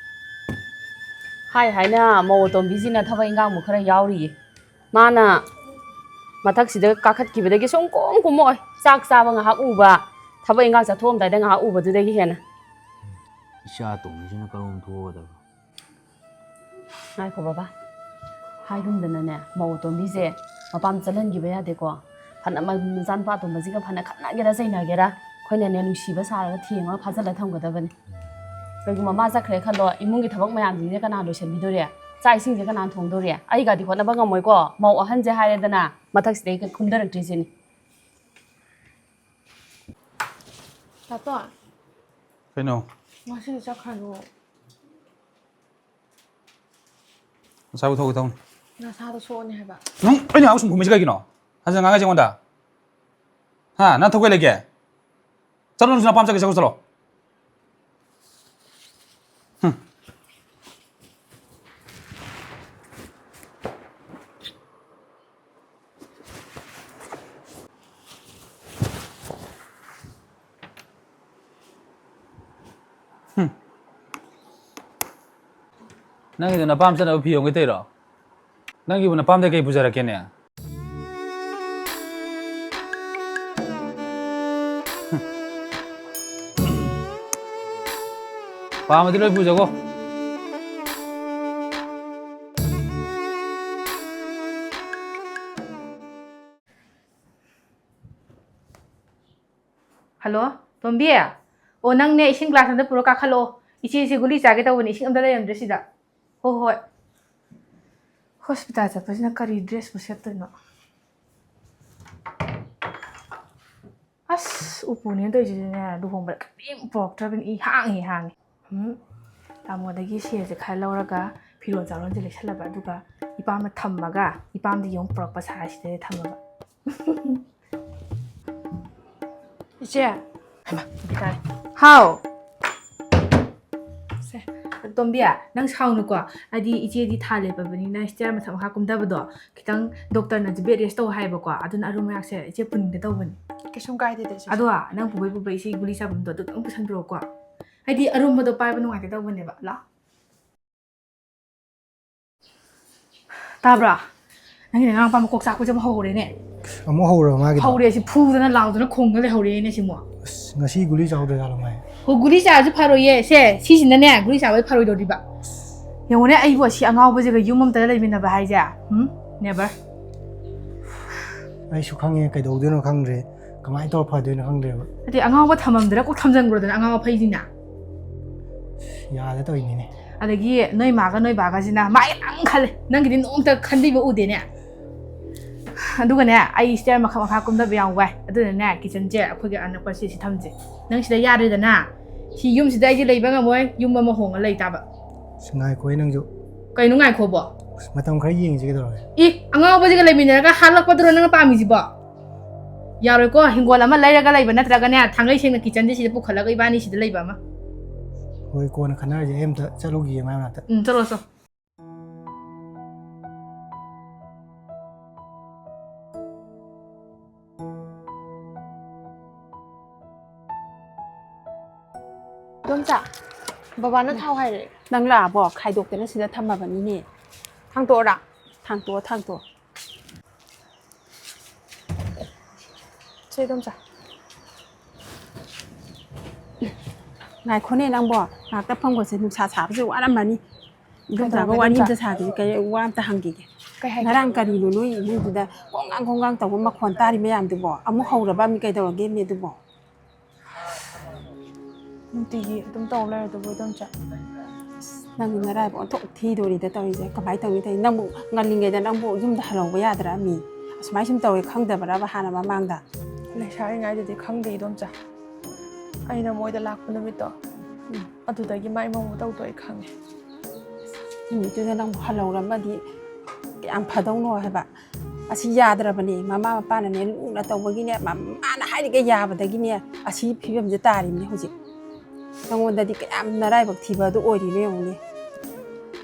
ꯍꯥꯏ ꯍꯥꯏꯅ ꯃꯧ ꯑꯇꯣꯝꯕꯤꯁꯤꯅ ꯊꯕꯛ ꯏꯟꯈꯥꯡꯕꯨ ꯈꯔ ꯌꯥꯎꯔꯤꯌꯦ꯫ ꯃꯥꯅ ꯃꯊꯛꯁꯤꯗ ꯀꯥꯈꯠꯈꯤꯕꯗꯒꯤ ꯁꯨꯝ ꯀꯨꯝ ꯀꯨꯝꯃꯛꯑꯣꯏ꯫ ꯆꯥꯛ ꯆꯥꯕ ꯉꯥꯏꯍꯥꯛ ꯎꯕ, ꯊꯕꯛ ꯏꯟꯈꯥꯡ ꯆꯠꯊꯣꯛꯑꯝꯗꯥꯏꯗ ꯉꯥꯏꯍꯥꯛ ꯎꯕꯗꯨꯗꯒꯤ ꯍꯦꯟꯅ꯫ ꯏꯆꯥ ꯑꯇꯣꯝꯕꯤꯁꯤꯅ ꯀꯔꯣꯝ ꯊꯣꯛꯑꯒꯗꯕ? ꯉꯥꯏꯈꯣ ꯕꯕꯥ, ꯍꯥꯏꯒꯨꯝꯗꯅꯅꯦ, ꯃꯧ ꯑꯇꯣꯝꯕꯤꯁꯦ ꯃꯄꯥꯝ ꯆꯠꯍꯟꯈꯤꯕ ꯌꯥꯗꯦꯀꯣ꯫ ꯐꯅ ꯃ-, ꯃꯆꯥꯅꯨꯄꯥ ꯑꯇꯣꯝꯕꯁꯤꯒ ꯐꯅ ꯈꯠꯅꯒꯦꯔꯥ ꯆꯩꯅꯒꯦꯔꯥ, ꯑꯩꯈꯣꯏꯅꯅꯦ ꯅꯨꯡꯁꯤꯕ ꯁꯥꯔꯒ ꯊꯦꯝꯃꯒ ꯐꯥꯖꯤꯜꯂ ꯊꯝꯒꯗꯕꯅꯤ꯫ ꯀꯩꯒꯨꯝꯕ ꯃꯥ ꯆꯠꯈ꯭ꯔꯦ ꯈꯜꯂꯣ, ꯏꯃꯨꯡꯒꯤ ꯊꯕꯛ ꯃꯌꯥꯝꯁꯤꯡꯁꯦ ꯀꯅꯥ ꯂꯣꯏꯁꯤꯟꯕꯤꯗꯣꯔꯤ? ꯆꯥꯛ ꯏꯁꯤꯡꯁꯦ ꯀꯅꯥ ꯊꯣꯡꯗꯣꯔꯤ? ꯑꯩꯒꯗꯤ ꯍꯣꯠꯅꯕ ꯉꯝꯃꯣꯏꯀꯣ꯫ ꯃꯧ ꯑꯍꯟꯁꯦ ꯍꯥꯏꯔꯦꯗꯅ, ꯃꯊꯛꯁꯤꯗꯩ ꯀꯨꯝꯊꯔꯛꯇ꯭ꯔꯤꯁꯤꯅꯤ꯫ ꯇꯥꯇꯣ, ꯀꯩꯅꯣ? ꯉꯁꯤꯗꯤ ꯆꯠꯈ꯭ꯔꯅꯨ꯫ ꯉꯁꯥꯏ ꯎꯊꯣꯛꯀꯦ ꯇꯧꯅꯤ꯫ ꯅꯁꯥꯗꯣ ꯁꯣꯛꯑꯅꯤ ꯍꯥꯏꯕ꯫ ꯅꯪ ꯑꯩꯅ ꯉꯥꯡꯕ ꯁꯨꯝ ꯈꯨꯝꯃꯤꯁꯦ ꯀꯩꯒꯤꯅꯣ? ꯍꯟꯖꯤꯟ ꯉꯥꯡꯉꯤꯁꯦ ꯑꯩꯉꯣꯟꯗ? ꯍꯥ? ꯅꯪ ꯊꯧ ꯀꯩ ꯂꯩꯒꯦ? ꯆꯠꯂꯣ, ꯅꯪꯁꯨ ꯅꯄꯥꯝ ꯆꯠꯀꯦ ꯆꯠꯂꯣ, ꯆꯠꯂꯣ꯫ ꯍꯨꯝ꯫ ꯍꯨꯝ꯫ ꯅꯪꯒꯤꯗꯣ ꯅꯄꯥꯝ ꯆꯠꯅꯕ ꯐꯤ ꯍꯣꯡꯒꯦ ꯇꯧꯔꯤꯔꯣ? ꯅꯪꯒꯤꯕꯨ ꯅꯄꯥꯝꯗꯩ ꯀꯩ ꯄꯨꯖꯔꯛꯀꯦꯅꯦ? ꯄꯥꯝꯃꯗꯤ ꯂꯣꯏ ꯄꯨꯖꯒꯣ꯫ ꯍꯜꯂꯣ, ꯇꯣꯝꯕꯤ? ꯑꯣ, ꯅꯪꯅꯦ ꯏꯁꯤꯡ ꯒ꯭ꯂꯥꯁ ꯑꯝꯇ ꯄꯨꯔ ꯀꯥꯈꯠꯂꯛꯑꯣ꯫ ꯏꯆꯦꯁꯦ ꯒꯨꯂꯤ ꯆꯥꯒꯦ ꯇꯧꯕꯅꯦ, ꯏꯁꯤꯡ ꯑꯝꯇ ꯂꯩꯔꯝꯗ꯭ꯔꯦ ꯁꯤꯗ꯫ ꯍꯣꯏ, ꯍꯣꯏ꯫ ꯍꯣꯁꯄꯤꯇꯥꯜ ꯆꯠꯄꯁꯤꯅ ꯀꯔꯤ ꯗ꯭ꯔꯦꯁꯄꯨ ꯁꯦꯠꯇꯣꯏꯅꯣ? ꯑꯁ, ꯎꯄꯨꯅꯦꯅ ꯇꯧꯔꯤꯁꯤꯁꯨꯅꯦ, ꯂꯨꯍꯣꯡꯕꯗ ꯀꯔꯤꯝ ꯄꯨꯔꯛꯇ꯭ꯔꯕꯅꯤ꯫ ꯏ ꯍꯥꯡꯉꯤ, ꯍꯥꯡꯉꯤ꯫ ꯎꯝ, ꯇꯥꯃꯣꯗꯒꯤ ꯁꯦꯜꯁꯦ ꯈꯔ ꯂꯧꯔꯒ ꯐꯤꯔꯣꯜ ꯆꯥꯔꯣꯟꯁꯦ ꯂꯩꯁꯜꯂꯕ, ꯑꯗꯨꯒ ꯏꯄꯥꯝꯗ ꯊꯝꯃꯒ, ꯏꯄꯥꯝꯗꯒꯤ ꯑꯃꯨꯛ ꯄꯨꯔꯛꯄ ꯁꯥꯔ ꯁꯤꯗꯩꯗ ꯊꯝꯃꯕ꯫ ꯏꯆꯦ꯫ ꯍꯩꯃꯥ, ꯇꯥꯏ꯫ ꯍꯥꯎ꯫ ꯁꯦ꯫ ꯇꯣꯝꯕꯤ, ꯅꯪ ꯁꯥꯎꯅꯨꯀꯣ꯫ ꯍꯥꯏꯗꯤ ꯏꯆꯦꯗꯤ ꯊꯥ ꯂꯦꯞꯄꯕꯅꯤꯅ ꯁ꯭ꯇꯤꯌꯔ ꯃꯊꯛ ꯃꯈꯥ ꯀꯨꯝꯊꯕꯗꯣ ꯈꯤꯇꯪ ꯗꯣꯛꯇꯔꯅꯁꯨ ꯕꯦꯗ ꯔꯦꯁ ꯇꯧ ꯍꯥꯏꯕꯀꯣ꯫ ꯑꯗꯨꯅ ꯑꯔꯨꯝ ꯑꯌꯥꯛꯁꯦ ꯏꯆꯦ ꯄꯨꯟꯒꯦ ꯇꯧꯕꯅꯤ꯫ ꯀꯩꯁꯨꯝ ꯀꯥꯏꯗꯦꯗ, ꯏꯆꯦ꯫ ꯑꯗꯣ ꯅꯪ ꯄꯨꯕꯩ ꯄꯨꯕꯩ ꯏꯆꯦ ꯒꯨꯂꯤ ꯆꯥꯐꯝꯗꯣ ꯑꯗꯨ ꯈꯤꯇꯪ ꯄꯨꯁꯟꯕꯤꯔꯛꯑꯣꯀꯣ꯫ ꯍꯥꯏꯗꯤ ꯑꯔꯨꯝꯕꯗꯣ ꯄꯥꯏꯕ ꯅꯨꯡꯉꯥꯏꯇꯦ ꯇꯧꯕꯅꯦꯕ꯫ ꯂꯥ꯫ ꯇꯥꯕ꯭ꯔꯥ? ꯅꯪꯒꯤ ꯅꯅꯥꯎꯄꯥ ꯃꯀꯣꯛ ꯆꯥꯛꯄꯁꯦ ꯑꯃꯨꯛ ꯍꯧꯔꯦꯅꯦ꯫ ꯑꯃꯨꯛ ꯍꯧꯔꯕ ꯃꯥꯒꯤꯗꯣ? ꯍꯧꯔꯦ, ꯁꯤ ꯐꯨꯗꯅ ꯂꯥꯎꯗꯅ ꯈꯣꯡꯗ ꯂꯩꯍꯧꯔꯦꯅꯦ ꯁꯤꯃꯣ꯫ ꯑꯁ, ꯉꯁꯤ ꯒꯨꯂꯤ ꯆꯥꯍꯧꯗ꯭ꯔꯖꯥꯠꯂꯣ ꯃꯥꯏ? ꯍꯣ, ꯒꯨꯂꯤ ꯆꯥꯔꯁꯨ ꯐꯔꯣꯏꯌꯦ꯫ ꯁꯦ, ꯁꯤꯁꯤꯅꯅꯦ, ꯒꯨꯂꯤ ꯆꯥꯕꯗꯤ ꯐꯔꯣꯏꯗꯧꯔꯤꯕ꯫ ꯌꯦꯡꯉꯨꯅꯦ, ꯑꯩꯕꯨ ꯑꯁꯤ ꯑꯉꯥꯎꯕꯁꯤꯒ ꯌꯨꯝ ꯑꯝꯇꯗ ꯂꯩꯃꯤꯟꯅꯕ ꯍꯥꯏꯁꯦ? ꯎꯝ? Never꯫ ꯑꯩꯁꯨ ꯈꯪꯉꯦ, ꯀꯩꯗꯧꯗꯣꯏꯅꯣ ꯈꯪꯗ꯭ꯔꯦ꯫ ꯀꯃꯥꯏꯅ ꯇꯧꯔ ꯐꯗꯣꯏꯅꯣ ꯈꯪꯗ꯭ꯔꯦꯕ꯫ ꯑꯗꯩ ꯑꯉꯥꯎꯕ ꯊꯝꯃꯝꯗꯅ ꯀꯣꯛ ꯊꯝꯖꯟꯈ꯭ꯔꯣꯗꯅ, ꯑꯉꯥꯎꯕ ꯐꯩꯁꯤꯅ꯫ ꯌꯥꯗ ꯇꯧꯔꯤꯅꯤꯅꯦ꯫ ꯑꯗꯒꯤ ꯅꯣꯏ ꯃꯥꯒ ꯅꯣꯏ ꯕꯥꯒꯁꯤꯅ ꯃꯥꯒꯤ ꯈꯛꯇꯪ ꯈꯜꯂꯦ, ꯅꯪꯒꯤꯗꯤ ꯅꯣꯡꯃꯇ ꯈꯟꯕꯤꯕ ꯎꯗꯦꯅꯦ꯫ ꯑꯗꯨꯒꯅꯦ, ꯑꯩ ꯁ꯭ꯇꯤꯌꯔ ꯃꯈꯥ ꯃꯈꯥ ꯀꯨꯝꯊꯕ ꯌꯥꯝ ꯋꯥꯏ, ꯑꯗꯨꯅꯅꯦ ꯀꯤꯠꯆꯟꯁꯦ ꯑꯩꯈꯣꯏꯒꯤ ꯑꯅꯛꯄꯁꯦ ꯁꯤ ꯊꯝꯁꯦ꯫ ꯅꯪ ꯁꯤꯗ ꯌꯥꯔꯦꯗꯅ, ꯁꯤ ꯌꯨꯝꯁꯤꯗ ꯑꯩꯗꯤ ꯂꯩꯕ ꯉꯝꯃꯣꯏ, ꯌꯨꯝ ꯑꯃ ꯍꯣꯡꯉ ꯂꯩ ꯇꯥꯕ꯫ ꯑꯁ, ꯉꯥꯏꯈꯣꯍꯦ ꯅꯪꯁꯨ꯫ ꯀꯩꯅꯣ ꯉꯥꯏꯈꯣꯕꯣ? ꯑꯁ, ꯃꯇꯝ ꯈꯔ ꯌꯦꯡꯁꯤ ꯀꯩꯗꯧꯔꯒꯦ? ꯏ, ꯑꯉꯥꯎꯕꯁꯤꯒ ꯂꯩꯃꯤꯟꯅꯔꯒ ꯍꯥꯠꯂꯛꯄꯗꯨꯔꯣ ꯅꯪꯅ ꯄꯥꯝꯃꯤꯁꯤꯕꯣ? ꯌꯥꯔꯣꯏꯀꯣ, ꯍꯤꯡꯒꯣꯜ ꯑꯃ ꯂꯩꯔꯒ ꯂꯩꯕ ꯅꯠꯇ꯭ꯔꯒꯅꯦ, ꯊꯥꯡꯒꯩ ꯁꯦꯡꯅ ꯀꯤꯠꯆꯟꯁꯦ ꯁꯤꯗ ꯄꯨꯈꯠꯂꯒ ꯏꯕꯥꯅꯤ ꯁꯤꯗ ꯂꯩꯕ ꯑꯃ꯫ ꯍꯣꯏ, ꯀꯣꯟꯅ ꯈꯟꯅꯔꯁꯦ, ꯑꯩ ꯑꯝꯇ ꯆꯠꯂꯨꯈꯤꯒꯦ ꯃꯥꯏ ꯃꯅꯥꯛꯇ꯫ ꯎꯝ, ꯆꯠꯂꯣ, ꯆꯠꯂꯣ꯫ ꯏꯗꯣꯝꯆꯥ, ꯕꯕꯥꯅ ꯊꯥꯎ ꯍꯥꯏꯔꯛꯑꯦ꯫ ꯅꯪ ꯂꯥꯛꯑꯕꯣ? ꯈꯥꯏꯗꯣꯛꯇꯅ ꯁꯤꯗ ꯊꯝꯃꯕꯅꯤꯅꯦ꯫ ꯊꯥꯡꯇꯣꯛꯑꯣꯔꯥ? ꯊꯥꯡꯇꯣꯛꯑꯣ, ꯊꯥꯡꯇꯣꯛꯑꯣ꯫ ꯁꯦ, ꯏꯗꯣꯝꯆꯥ꯫ ꯉꯥꯏꯈꯣꯅꯦ ꯅꯪꯕꯣ, ꯉꯥꯏꯍꯥꯛꯇ ꯐꯝꯈꯣꯁꯦ, ꯅꯨꯡꯁꯥ ꯁꯥꯕꯁꯦ ꯋꯥꯔꯝꯃꯅꯤ꯫ ꯏꯗꯣꯝꯆꯥꯒ ꯀꯩꯗꯧꯔꯒꯦ, ꯋꯥꯔꯤ ꯏꯗꯣꯝꯆꯥ? ꯑꯝꯇ ꯁꯥꯈꯤꯒꯦ, ꯀꯩ ꯋꯥ ꯑꯝꯇ ꯍꯪꯈꯤꯒꯦ꯫ ꯀꯩ ꯍꯥꯏꯒꯦ? ꯉꯔꯥꯡ ꯀꯔꯤꯅꯣ ꯅꯣꯏ ꯏꯃꯨꯡꯗꯨꯗ ꯀꯣꯡꯒꯥꯡ ꯀꯣꯡꯒꯥꯡ ꯇꯧꯕ ꯃꯈꯣꯟ ꯇꯥꯔꯤ ꯃꯌꯥꯝꯗꯨꯕꯣ? ꯑꯃꯨꯛ ꯍꯧꯔꯕ ꯃꯤ? ꯀꯩꯗꯧꯔꯒꯦ ꯃꯤ ꯑꯗꯨꯕꯣ? ꯅꯨꯡꯇꯤꯒꯤ ꯑꯗꯨꯝ ꯇꯧ ꯂꯩꯔꯗꯨꯕꯨ, ꯏꯗꯣꯝꯆꯥ꯫ ꯅꯪꯒꯤ ꯅꯔꯥꯏꯕꯛ ꯑꯣꯟꯊꯣꯛ ꯊꯤꯗꯣꯔꯤꯗ ꯇꯧꯔꯤꯁꯦ꯫ ꯀꯃꯥꯏꯅ ꯇꯧꯅꯤ ꯇꯧꯔꯤ? ꯅꯪꯕꯨ ꯉꯜꯂꯤꯉꯩꯗ ꯅꯪꯕꯨ ꯌꯨꯝꯗ ꯍꯜꯍꯧꯕ ꯌꯥꯗ꯭ꯔꯥ ꯃꯤ? ꯑꯁꯨꯃꯥꯏ ꯁꯨꯝ ꯇꯧꯋꯦ ꯈꯪꯗꯕ꯭ꯔꯕ ꯍꯥꯟꯅ ꯃꯃꯥꯡꯗ? ꯂꯩꯁꯥꯔꯤꯉꯩꯗꯗꯤ ꯈꯪꯗꯦ, ꯏꯗꯣꯝꯆꯥ꯫ ꯑꯩꯅ ꯃꯣꯏꯗ ꯂꯥꯛꯄ ꯅꯨꯃꯤꯠꯇꯣ, ꯎꯝ꯫ ꯑꯗꯨꯗꯒꯤ ꯃꯥꯏ ꯃꯑꯣꯡ ꯃꯇꯧꯗꯣ ꯑꯩ ꯈꯪꯉꯦ꯫ ꯅꯨꯃꯤꯠꯇꯨꯗ ꯅꯪꯕꯨ ꯍꯜꯍꯧꯔꯝꯃꯗꯤ ꯀꯌꯥꯝ ꯐꯗꯧꯅꯣ ꯍꯥꯏꯕ꯫ ꯑꯁꯤ ꯌꯥꯗ꯭ꯔꯕꯅꯦ꯫ ꯃꯃꯥ ꯃꯄꯥꯅꯅꯦ ꯂꯨꯅ ꯇꯧꯕꯒꯤꯅꯦ, ꯃꯃꯥꯅ ꯍꯥꯏꯔꯤꯒꯩ ꯌꯥꯕꯗꯒꯤꯅꯦ ꯑꯁꯤ ꯐꯤꯕꯝꯁꯦ ꯇꯥꯔꯤꯕꯅꯤ ꯍꯧꯖꯤꯛ꯫ ꯅꯉꯣꯟꯗꯗꯤ ꯀꯌꯥꯝ ꯅꯔꯥꯏꯕꯛ ꯊꯤꯕ ꯑꯗꯨ ꯑꯣꯏꯔꯤꯅꯣ ꯌꯦꯡꯉꯨꯅꯦ꯫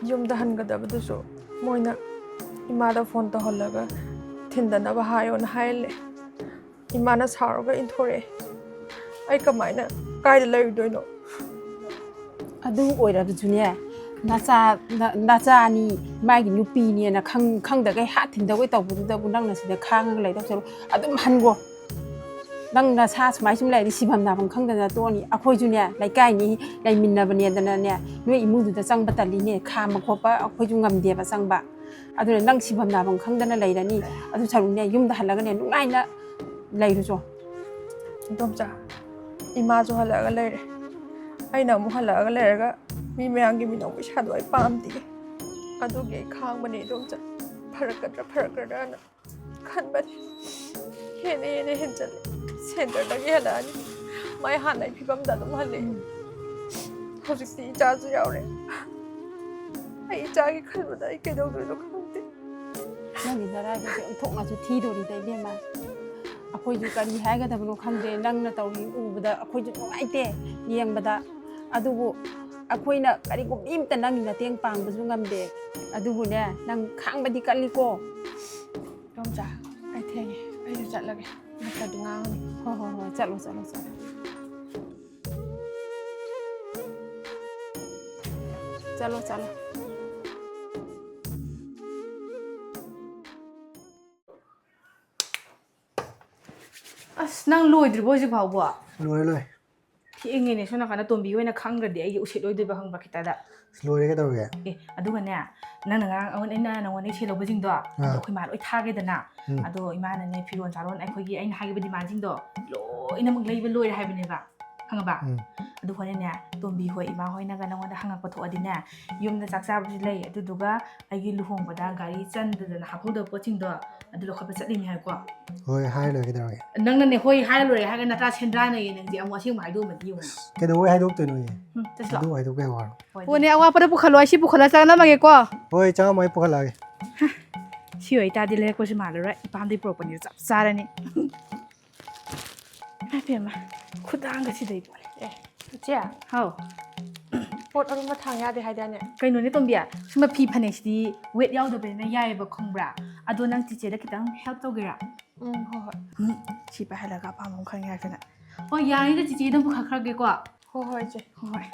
ꯌꯨꯝꯗ ꯍꯟꯒꯗꯕꯗꯨꯁꯨ ꯃꯣꯏꯅ ꯏꯃꯥꯗ ꯐꯣꯟ ꯇꯧꯍꯜꯂꯒ ꯊꯤꯟꯗꯅꯕ ꯍꯥꯏꯌꯣꯅ ꯍꯥꯏꯍꯜꯂꯦ꯫ ꯏꯃꯥꯅ ꯁꯥꯎꯔꯒ ꯏꯟꯊꯣꯔꯛꯑꯦ꯫ ꯑꯩ ꯀꯃꯥꯏꯅ, ꯀꯥꯏꯗ ꯂꯩꯔꯨꯗꯣꯏꯅꯣ? ꯑꯗꯨ ꯑꯣꯏꯔꯕꯁꯨꯅꯦ, ꯅꯆꯥ, ꯅ-, ꯅꯆꯥꯅꯤ, ꯃꯥꯒꯤ ꯅꯨꯄꯤꯅꯦꯅ ꯈꯪ-, ꯈꯪꯗꯈꯩ ꯍꯥꯠ ꯊꯤꯟꯗꯧꯒꯩ ꯇꯧꯕꯗꯨꯗꯕꯨ ꯅꯪꯅ ꯁꯤꯗ ꯈꯥꯡꯉꯒ ꯂꯩꯗꯧ ꯁꯔꯨꯛ ꯑꯗꯨꯝ ꯍꯟꯒꯣ꯫ ꯅꯪ ꯅꯁꯥ ꯁꯨꯃꯥꯏ ꯁꯨꯝ ꯂꯩꯔꯗꯤ ꯁꯤꯐꯝ ꯅꯥꯐꯝ ꯈꯪꯗꯅ ꯇꯣꯛꯑꯅꯤ꯫ ꯑꯩꯈꯣꯏꯁꯨꯅꯦ, ꯂꯩꯀꯥꯏꯅꯤ, ꯂꯩꯃꯤꯟꯅꯕꯅꯦꯗꯅꯅꯦ, ꯅꯣꯏ ꯏꯃꯨꯡꯗꯨꯗ ꯆꯪꯕ ꯇꯜꯂꯤꯅꯦ, ꯈꯥꯝꯕ ꯈꯣꯠꯄ ꯑꯩꯈꯣꯏꯁꯨ ꯉꯝꯗꯦꯕ ꯆꯪꯕ꯫ ꯑꯗꯨꯅ ꯅꯪ ꯁꯤꯐꯝ ꯅꯥꯐꯝ ꯈꯪꯗꯅ ꯂꯩꯔꯅꯤ꯫ ꯑꯗꯨ ꯁꯔꯨꯛꯅꯦ, ꯌꯨꯝꯗ ꯍꯜꯂꯒꯅꯦ, ꯅꯨꯡꯉꯥꯏꯅ ꯂꯩꯔꯨꯆꯣ꯫ ꯏꯗꯣꯝꯆꯥ, ꯏꯃꯥꯁꯨ ꯍꯜꯂꯛꯑꯒ ꯂꯩꯔꯦ꯫ ꯑꯩꯅ ꯑꯃꯨꯛ ꯍꯜꯂꯛꯑꯒ ꯂꯩꯔꯒ ꯃꯤ ꯃꯌꯥꯝꯒꯤ ꯃꯤꯅꯧ ꯄꯩꯁꯥꯗꯣ ꯑꯩ ꯄꯥꯝꯗꯦ꯫ ꯑꯗꯨꯒꯤ ꯑꯩ ꯈꯥꯡꯕꯅꯦ, ꯏꯗꯣꯝꯆꯥ꯫ ꯐꯔꯛꯀꯗ꯭ꯔꯥ ꯐꯔꯛꯀꯗ꯭ꯔꯥꯅ ꯈꯟꯕꯅꯦ꯫ ꯍꯦꯟꯅ ꯍꯦꯟꯅ ꯍꯦꯟꯖꯜꯂꯦ꯫ ꯁꯦꯟꯇꯔꯗꯒꯤ ꯍꯜꯂꯛꯑꯅꯤ꯫ ꯃꯥꯏ ꯍꯥꯟꯅꯒꯤ ꯐꯤꯕꯝꯗ ꯑꯗꯨꯝ ꯍꯜꯂꯦ꯫ ꯍꯧꯖꯤꯛꯇꯤ ꯏꯆꯥꯁꯨ ꯌꯥꯎꯔꯦ꯫ ꯑꯩ ꯏꯆꯥꯒꯤ ꯈꯟꯕꯗ ꯑꯩ ꯀꯩꯗꯧꯗꯣꯏꯅꯣ ꯈꯪꯗꯦ꯫ ꯅꯪꯒꯤ ꯅꯔꯥꯏꯕꯛꯁꯦ ꯑꯣꯟꯊꯣꯛꯅꯁꯨ ꯊꯤꯗꯣꯔꯤꯗ, ꯏꯕꯦꯝꯃ꯫ ꯑꯩꯈꯣꯏꯁꯨ ꯀꯔꯤ ꯍꯥꯏꯒꯗꯕꯅꯣ ꯈꯪꯗꯦ꯫ ꯅꯪꯅ ꯇꯧꯔꯤ ꯎꯕꯗ ꯑꯩꯈꯣꯏꯁꯨ ꯅꯨꯡꯉꯥꯏꯇꯦ ꯌꯦꯡꯕꯗ꯫ ꯑꯗꯨꯕꯨ ꯑꯩꯈꯣꯏꯅ ꯀꯔꯤꯒꯨꯝꯕ ꯑꯝꯇ ꯅꯪꯒꯤ ꯃꯇꯦꯡ ꯄꯥꯡꯕꯁꯨ ꯉꯝꯗꯦ꯫ ꯑꯗꯨꯕꯨꯅꯦ, ꯅꯪ ꯈꯥꯡꯕꯗꯤ ꯀꯜꯂꯤꯀꯣ꯫ ꯏꯗꯣꯝꯆꯥ, ꯑꯩ ꯊꯦꯡꯉꯦ꯫ ꯑꯩꯁꯨ ꯆꯠꯂꯒꯦ꯫ ꯅꯠꯇ꯭ꯔꯗꯤ ꯉꯥꯡꯉꯅꯤ꯫ ꯍꯣꯏ, ꯍꯣꯏ, ꯍꯣꯏ꯫ ꯆꯠꯂꯣ, ꯆꯠꯂꯣ, ꯆꯠꯂꯣ꯫ ꯆꯠꯂꯣ, ꯆꯠꯂꯣ꯫ ꯑꯁ, ꯅꯪ ꯂꯣꯏꯗ꯭ꯔꯤꯕꯣ ꯍꯧꯖꯤꯛ ꯐꯥꯎꯕ? ꯂꯣꯏꯔꯦ, ꯂꯣꯏꯔꯦ꯫ ꯊꯦꯡꯉꯦꯅꯦ, ꯁꯣꯝ ꯅꯥꯀꯟꯗ ꯇꯣꯝꯕꯤ ꯍꯣꯏꯅ ꯈꯪꯗ꯭ꯔꯗꯤ ꯑꯩꯒꯤ ꯎꯁꯤꯠ ꯑꯣꯏꯗꯣꯏꯕ ꯈꯪꯕ꯭ꯔꯥ ꯈꯤꯇꯗ꯫ ꯑꯁ, ꯂꯣꯏꯔꯦ, ꯀꯩꯗꯧꯔꯒꯦ? ꯑꯦ, ꯑꯗꯨꯒꯅꯦ, ꯅꯪꯅ ꯉꯔꯥꯡ ꯑꯩꯉꯣꯟꯗ, ꯑꯩꯅ ꯅꯉꯣꯟꯗ ꯁꯦꯜ ꯂꯧꯕꯁꯤꯡꯗꯣ, ꯑꯗꯣ ꯑꯥ꯫ ꯑꯩꯈꯣꯏ ꯃꯥ ꯂꯣꯏ ꯊꯥꯒꯦꯗꯅ꯫ ꯎꯝ꯫ ꯑꯗꯣ ꯏꯃꯥꯅꯅꯦ, ꯐꯤꯔꯣꯟ ꯆꯥꯔꯣꯟ ꯑꯩꯈꯣꯏꯒꯤ ꯑꯩꯅ ꯍꯥꯏꯈꯤꯕ demandꯁꯤꯡꯗꯣ ꯂꯣꯏꯅꯃꯛ ꯂꯩꯕ ꯂꯣꯏꯔꯦ ꯍꯥꯏꯕꯅꯦꯕ꯫ ꯈꯪꯉꯕ? ꯎꯝ꯫ ꯑꯗꯨ ꯍꯣꯔꯦꯟꯅꯦ, ꯇꯣꯝꯕꯤ ꯍꯣꯏ, ꯏꯃꯥ ꯍꯣꯏꯅꯒ ꯅꯪꯉꯣꯟꯗ ꯍꯪꯉꯛꯄ ꯊꯣꯛꯑꯗꯤꯅꯦ, ꯌꯨꯝꯗ ꯆꯥꯛ ꯆꯥꯕꯁꯨ ꯂꯩ, ꯑꯗꯨꯗꯨꯒ ꯑꯩꯒꯤ ꯂꯨꯍꯣꯡꯕꯗ ꯒꯥꯔꯤ ꯆꯟꯗꯗꯅ ꯍꯥꯞꯍꯧꯗꯕ ꯄꯣꯠꯁꯤꯡꯗꯣ, ꯑꯗꯨ ꯂꯧꯈꯠꯄ ꯆꯠꯂꯤꯅꯦ ꯍꯥꯏꯀꯣ꯫ ꯍꯣꯏ, ꯍꯥꯏꯔ ꯂꯣꯏꯔꯦ, ꯀꯩꯗꯧꯔꯒꯦ? ꯅꯪꯅꯅꯦ ꯍꯣꯏ ꯍꯥꯏꯔ ꯂꯣꯏꯔꯦ ꯍꯥꯏꯔꯒ ꯅꯇꯥ ꯁꯦꯟꯗ꯭ꯔꯥꯅꯩꯌꯦ ꯅꯪꯗꯤ꯫ ꯑꯃꯨꯛ ꯑꯁꯦꯡꯕ ꯍꯥꯏꯗꯣꯛꯑꯝꯃꯗꯤ ꯌꯦꯡꯉꯨ꯫ ꯀꯩꯗꯧꯕꯩ ꯍꯥꯏꯗꯣꯛꯇꯣꯏꯅꯣ ꯑꯩ? ꯎꯝ, ꯆꯠꯁꯤꯂꯥꯎ꯫ ꯑꯗꯨ ꯍꯥꯏꯗꯣꯛꯄ ꯌꯥꯝ ꯋꯥꯔꯣ꯫ ꯍꯣꯏ, ꯄꯣꯠꯅꯦ, ꯑꯋꯥꯠꯄꯗ ꯄꯨꯈꯠꯂꯣ, ꯑꯩ ꯁꯤ ꯄꯨꯈꯠꯂ ꯆꯪꯉꯝꯃꯒꯦꯀꯣ꯫ ꯍꯣꯏ, ꯆꯪꯉꯝꯃꯣ, ꯑꯩ ꯄꯨꯈꯠꯂꯛꯑꯒꯦ꯫ ꯁꯤ ꯑꯣꯏꯇꯥꯔꯗꯤ ꯂꯩꯔꯛꯄꯁꯨ ꯃꯥꯜꯂꯔꯣꯏ, ꯏꯄꯥꯝꯗꯒꯤ ꯄꯨꯔꯛꯄꯅꯤꯅ ꯆꯞ ꯆꯥꯔꯅꯤ꯫ ꯏꯃꯥꯏ ꯄꯦꯝꯃ, ꯈꯨꯗꯥꯡꯒ ꯁꯤꯗꯩ ꯄꯣꯠꯅꯦ꯫ ꯑꯦ, ꯏꯆꯦ꯫ ꯍꯥꯎ꯫ ꯄꯣꯠ ꯑꯔꯨꯝꯕ ꯊꯥꯡ ꯌꯥꯗꯦ ꯍꯥꯏꯗꯥꯏꯅꯦ? ꯀꯩꯅꯣꯅꯦ ꯇꯣꯝꯕꯤ, ꯁꯨꯝꯕ ꯐꯤ ꯐꯅꯦꯛꯁꯤꯗꯤ weight ꯌꯥꯎꯗꯕꯅꯤꯅ ꯌꯥꯏꯌꯦꯕ, ꯈꯪꯕ꯭ꯔꯥ? ꯑꯗꯣ ꯅꯪ ꯆꯤꯆꯦꯗ ꯈꯤꯇꯪ help ꯇꯧꯒꯦꯔꯥ? ꯎꯝ, ꯍꯣꯏ, ꯍꯣꯏ꯫ ꯎꯝ, ꯁꯤ ꯄꯥꯏꯍꯜꯂꯒ ꯑꯄꯥꯝꯕ ꯑꯃ ꯈꯟ ꯌꯥꯏꯗꯅ꯫ ꯍꯣꯏ, ꯌꯥꯔꯤꯗ ꯆꯤꯆꯦ ꯑꯗꯨꯝ ꯄꯨꯈꯠꯈ꯭ꯔꯒꯦꯀꯣ꯫ ꯍꯣꯏ, ꯍꯣꯏ, ꯏꯆꯦ꯫ ꯍꯣꯏ, ꯍꯣꯏ꯫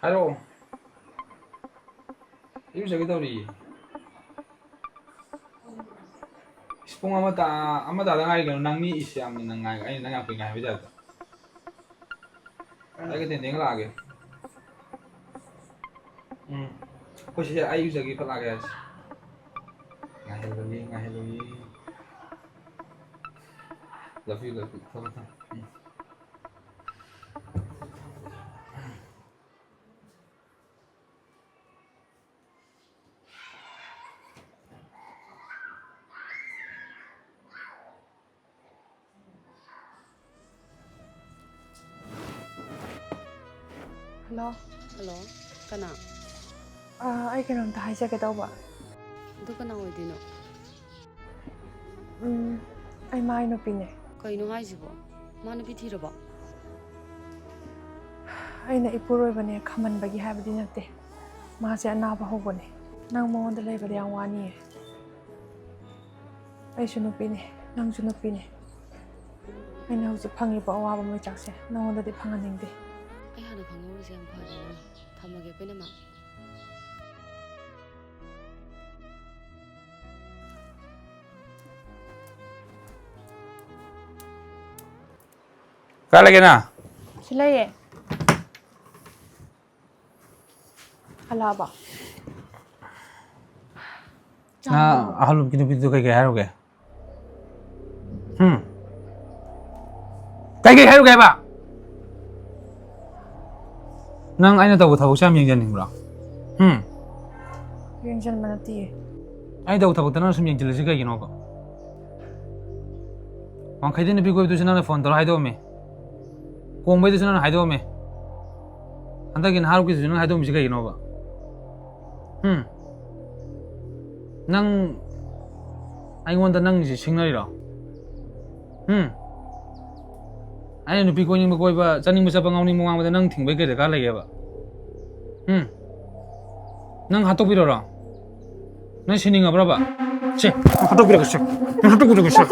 ꯍꯥꯏꯔꯛꯑꯣ꯫ ꯏꯔꯨꯖꯒꯦ ꯇꯧꯔꯤꯌꯦ꯫ ꯏꯁ, ꯄꯨꯡ ꯑꯃ ꯇꯥ-, ꯑꯃ ꯇꯥꯗ ꯉꯥꯏꯔꯤ ꯀꯩꯅꯣ, ꯅꯪ ꯅꯤꯛꯏꯁꯦ ꯌꯥꯝꯅ, ꯅꯪ ꯉꯥꯏ-, ꯑꯩꯅ ꯅꯪ ꯌꯥꯝ ꯀꯨꯏꯅ ꯉꯥꯏꯍꯟꯕ ꯇꯥꯏꯞꯇ꯫ ꯑꯩꯒ ꯇꯦꯟꯗꯦꯟꯒ ꯂꯥꯛꯑꯒꯦ꯫ ꯎꯝ꯫ ꯑꯩꯈꯣꯏ ꯁꯤꯁꯦ ꯑꯩ ꯏꯔꯨꯖꯒꯦ ꯐꯠ ꯂꯥꯛꯑꯒꯦ ꯍꯥꯏꯁꯦ꯫ ꯉꯥꯏꯍꯜꯂꯣꯏꯌꯦ, ꯉꯥꯏꯍꯜꯂꯣꯏꯌꯦ꯫ Love you, love you꯫ ꯊꯝꯃꯦ, ꯊꯝꯃꯦ꯫ ꯎꯝ꯫ ꯍꯜꯂꯣ꯫ ꯍꯜꯂꯣ, ꯀꯅꯥ? ꯑꯥ, ꯑꯩ ꯀꯩꯅꯣꯝꯇ ꯍꯥꯏꯖꯒꯦ ꯇꯧꯕ꯫ ꯑꯗꯨ ꯀꯅꯥ ꯑꯣꯏꯗꯣꯏꯅꯣ? ꯎꯝ, ꯑꯩ ꯃꯥꯏ ꯅꯨꯄꯤꯅꯦ꯫ ꯀꯩꯅꯣ ꯍꯥꯏꯁꯤꯕꯣ? ꯃꯥ ꯅꯨꯄꯤ ꯊꯤꯔꯕꯣ? ꯑꯩꯅ ꯏꯄꯨꯔꯣꯏꯕꯅꯦ ꯈꯝꯍꯟꯕꯒꯤ ꯍꯥꯏꯕꯗꯤ ꯅꯠꯇꯦ꯫ ꯃꯥꯁꯦ ꯑꯅꯥꯕ ꯍꯧꯕꯅꯦ꯫ ꯅꯪ ꯃꯉꯣꯟꯗ ꯂꯩꯕꯗ ꯌꯥꯝ ꯋꯥꯅꯤꯌꯦ꯫ ꯑꯩꯁꯨ ꯅꯨꯄꯤꯅꯦ, ꯅꯪꯁꯨ ꯅꯨꯄꯤꯅꯦ꯫ ꯑꯩꯅ ꯍꯧꯖꯤꯛ ꯐꯪꯉꯤꯕ ꯑꯋꯥꯕ ꯃꯩꯆꯥꯛꯁꯦ ꯅꯉꯣꯟꯗꯗꯤ ꯐꯪꯍꯟꯅꯤꯡꯗꯦ꯫ ꯑꯩ ꯍꯥꯟꯅ ꯈꯪꯍꯧꯔꯤꯁꯦ ꯌꯥꯝ ꯐꯔꯦ, ꯏꯃꯥ꯫ ꯊꯝꯃꯒꯦ, ꯄꯨꯝꯅꯃꯛ꯫ ꯀꯥꯏ ꯂꯩꯒꯦ ꯅꯪ? ꯁꯤ ꯂꯩꯌꯦ꯫ ꯍꯜꯂꯛꯑꯕꯣ? ꯅꯪ ꯑꯍꯜ ꯅꯨꯄꯤꯗꯨ ꯀꯩꯀꯩ ꯍꯥꯏꯔꯨꯒꯦ? ꯀꯩ ꯍꯥꯏꯔꯨꯒꯦ ꯍꯥꯏꯕ? ꯅꯪ ꯑꯩꯅ ꯇꯧꯕ ꯊꯕꯛꯁꯦ ꯌꯥꯝ ꯌꯦꯡꯖꯅꯤꯡꯕ꯭ꯔꯣ? ꯎꯝ? ꯌꯦꯡꯁꯤꯟꯕ ꯅꯠꯇꯤꯌꯦ꯫ ꯑꯩꯅ ꯇꯧꯕ ꯊꯕꯛꯇ ꯅꯪꯅ ꯁꯨꯝ ꯌꯦꯡꯁꯤꯜꯂꯤꯁꯤ ꯀꯩꯒꯤꯅꯣꯕ? ꯋꯥꯡꯈꯩꯗ ꯅꯨꯄꯤ ꯀꯣꯏꯕꯗꯨꯁꯨ ꯅꯪꯅ ꯐꯣꯟ ꯇꯧꯔ ꯍꯥꯏꯗꯣꯛꯑꯝꯃꯤ꯫ ꯀꯣꯡꯕꯩꯗꯨꯁꯨ ꯅꯪꯅ ꯍꯥꯏꯗꯣꯛꯑꯝꯃꯤ꯫ ꯍꯟꯗꯛꯀꯤ ꯅꯍꯥꯔꯣꯜꯒꯤꯗꯨꯁꯨ ꯅꯪꯅ ꯍꯥꯏꯗꯣꯛꯑꯝꯃꯤꯁꯤ ꯀꯩꯒꯤꯅꯣꯕ? ꯎꯝ? ꯅꯪ ꯑꯩꯉꯣꯟꯗ ꯅꯪꯒꯤꯁꯦ ꯁꯤꯡꯅꯔꯤꯔꯣ? ꯎꯝ? ꯑꯩꯅ ꯅꯨꯄꯤ ꯀꯣꯏꯅꯤꯡꯕ ꯀꯣꯏꯕ, ꯆꯠꯅꯤꯡꯕ ꯆꯠꯄ, ꯉꯥꯎꯅꯤꯡꯕ ꯉꯥꯎꯕꯗ ꯅꯪ ꯊꯤꯡꯕꯩ ꯀꯩ ꯗꯔꯀꯥꯔ ꯂꯩꯒꯦꯕ? ꯎꯝ? ꯅꯪ ꯍꯥꯠꯇꯣꯛꯄꯤꯔꯣꯔꯣ? ꯅꯪ ꯁꯤꯅꯤꯡꯉꯕ꯭ꯔꯕ? ꯁꯦ, ꯅꯪ ꯍꯥꯠꯇꯣꯛꯄꯤꯔꯒꯦ, ꯁꯦ꯫ ꯅꯪ ꯍꯥꯠꯇꯣꯛꯄꯤꯔꯒꯦ, ꯁꯦ꯫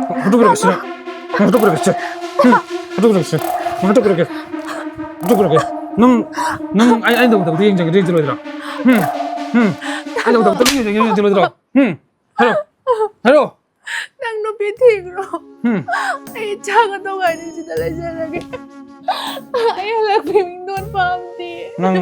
ꯅꯪ ꯍꯥꯠꯇꯣꯛꯄꯤꯔꯒꯦ, ꯁꯦ꯫ ꯅꯪ ꯍꯥꯠꯇꯣꯛꯄꯤꯔꯒꯦ, ꯁꯦ꯫ ꯎꯝ, ꯍꯥꯠꯇꯣꯛꯄꯤꯔꯒꯦ꯫ ꯍꯥꯠꯇꯣꯛꯄꯤꯔꯒꯦ꯫ ꯅꯪ, ꯅꯪ, ꯑꯩ, ꯑꯩ ꯇꯧꯗꯕꯗꯣ ꯌꯦꯡꯖꯒꯦ, ꯌꯦꯡꯖꯔꯣꯏꯗ꯭ꯔꯣ? ꯎꯝ, ꯎꯝ꯫ ꯑꯩ ꯇꯧꯗꯕꯗꯣ ꯌꯦꯡꯖꯒꯦ, ꯌꯦꯡꯖꯔꯣꯏꯗ꯭ꯔꯣ? ꯎꯝ꯫ ꯍꯥꯏꯔꯣ꯫ ꯍꯥꯏꯔꯣ꯫ ꯅꯪ ꯅꯨꯄꯤ ꯊꯤꯈ꯭ꯔꯣ꯫ ꯎꯝ꯫ ꯑꯩ ꯏꯆꯥꯒ ꯇꯣꯉꯥꯟꯅ ꯁꯤꯗ ꯂꯩꯖꯔꯒꯦ꯫ ꯑꯩ ꯍꯜꯂꯛꯄ ꯃꯤꯡꯗꯣꯟ ꯄꯥꯝꯗꯦ꯫ ꯅꯪ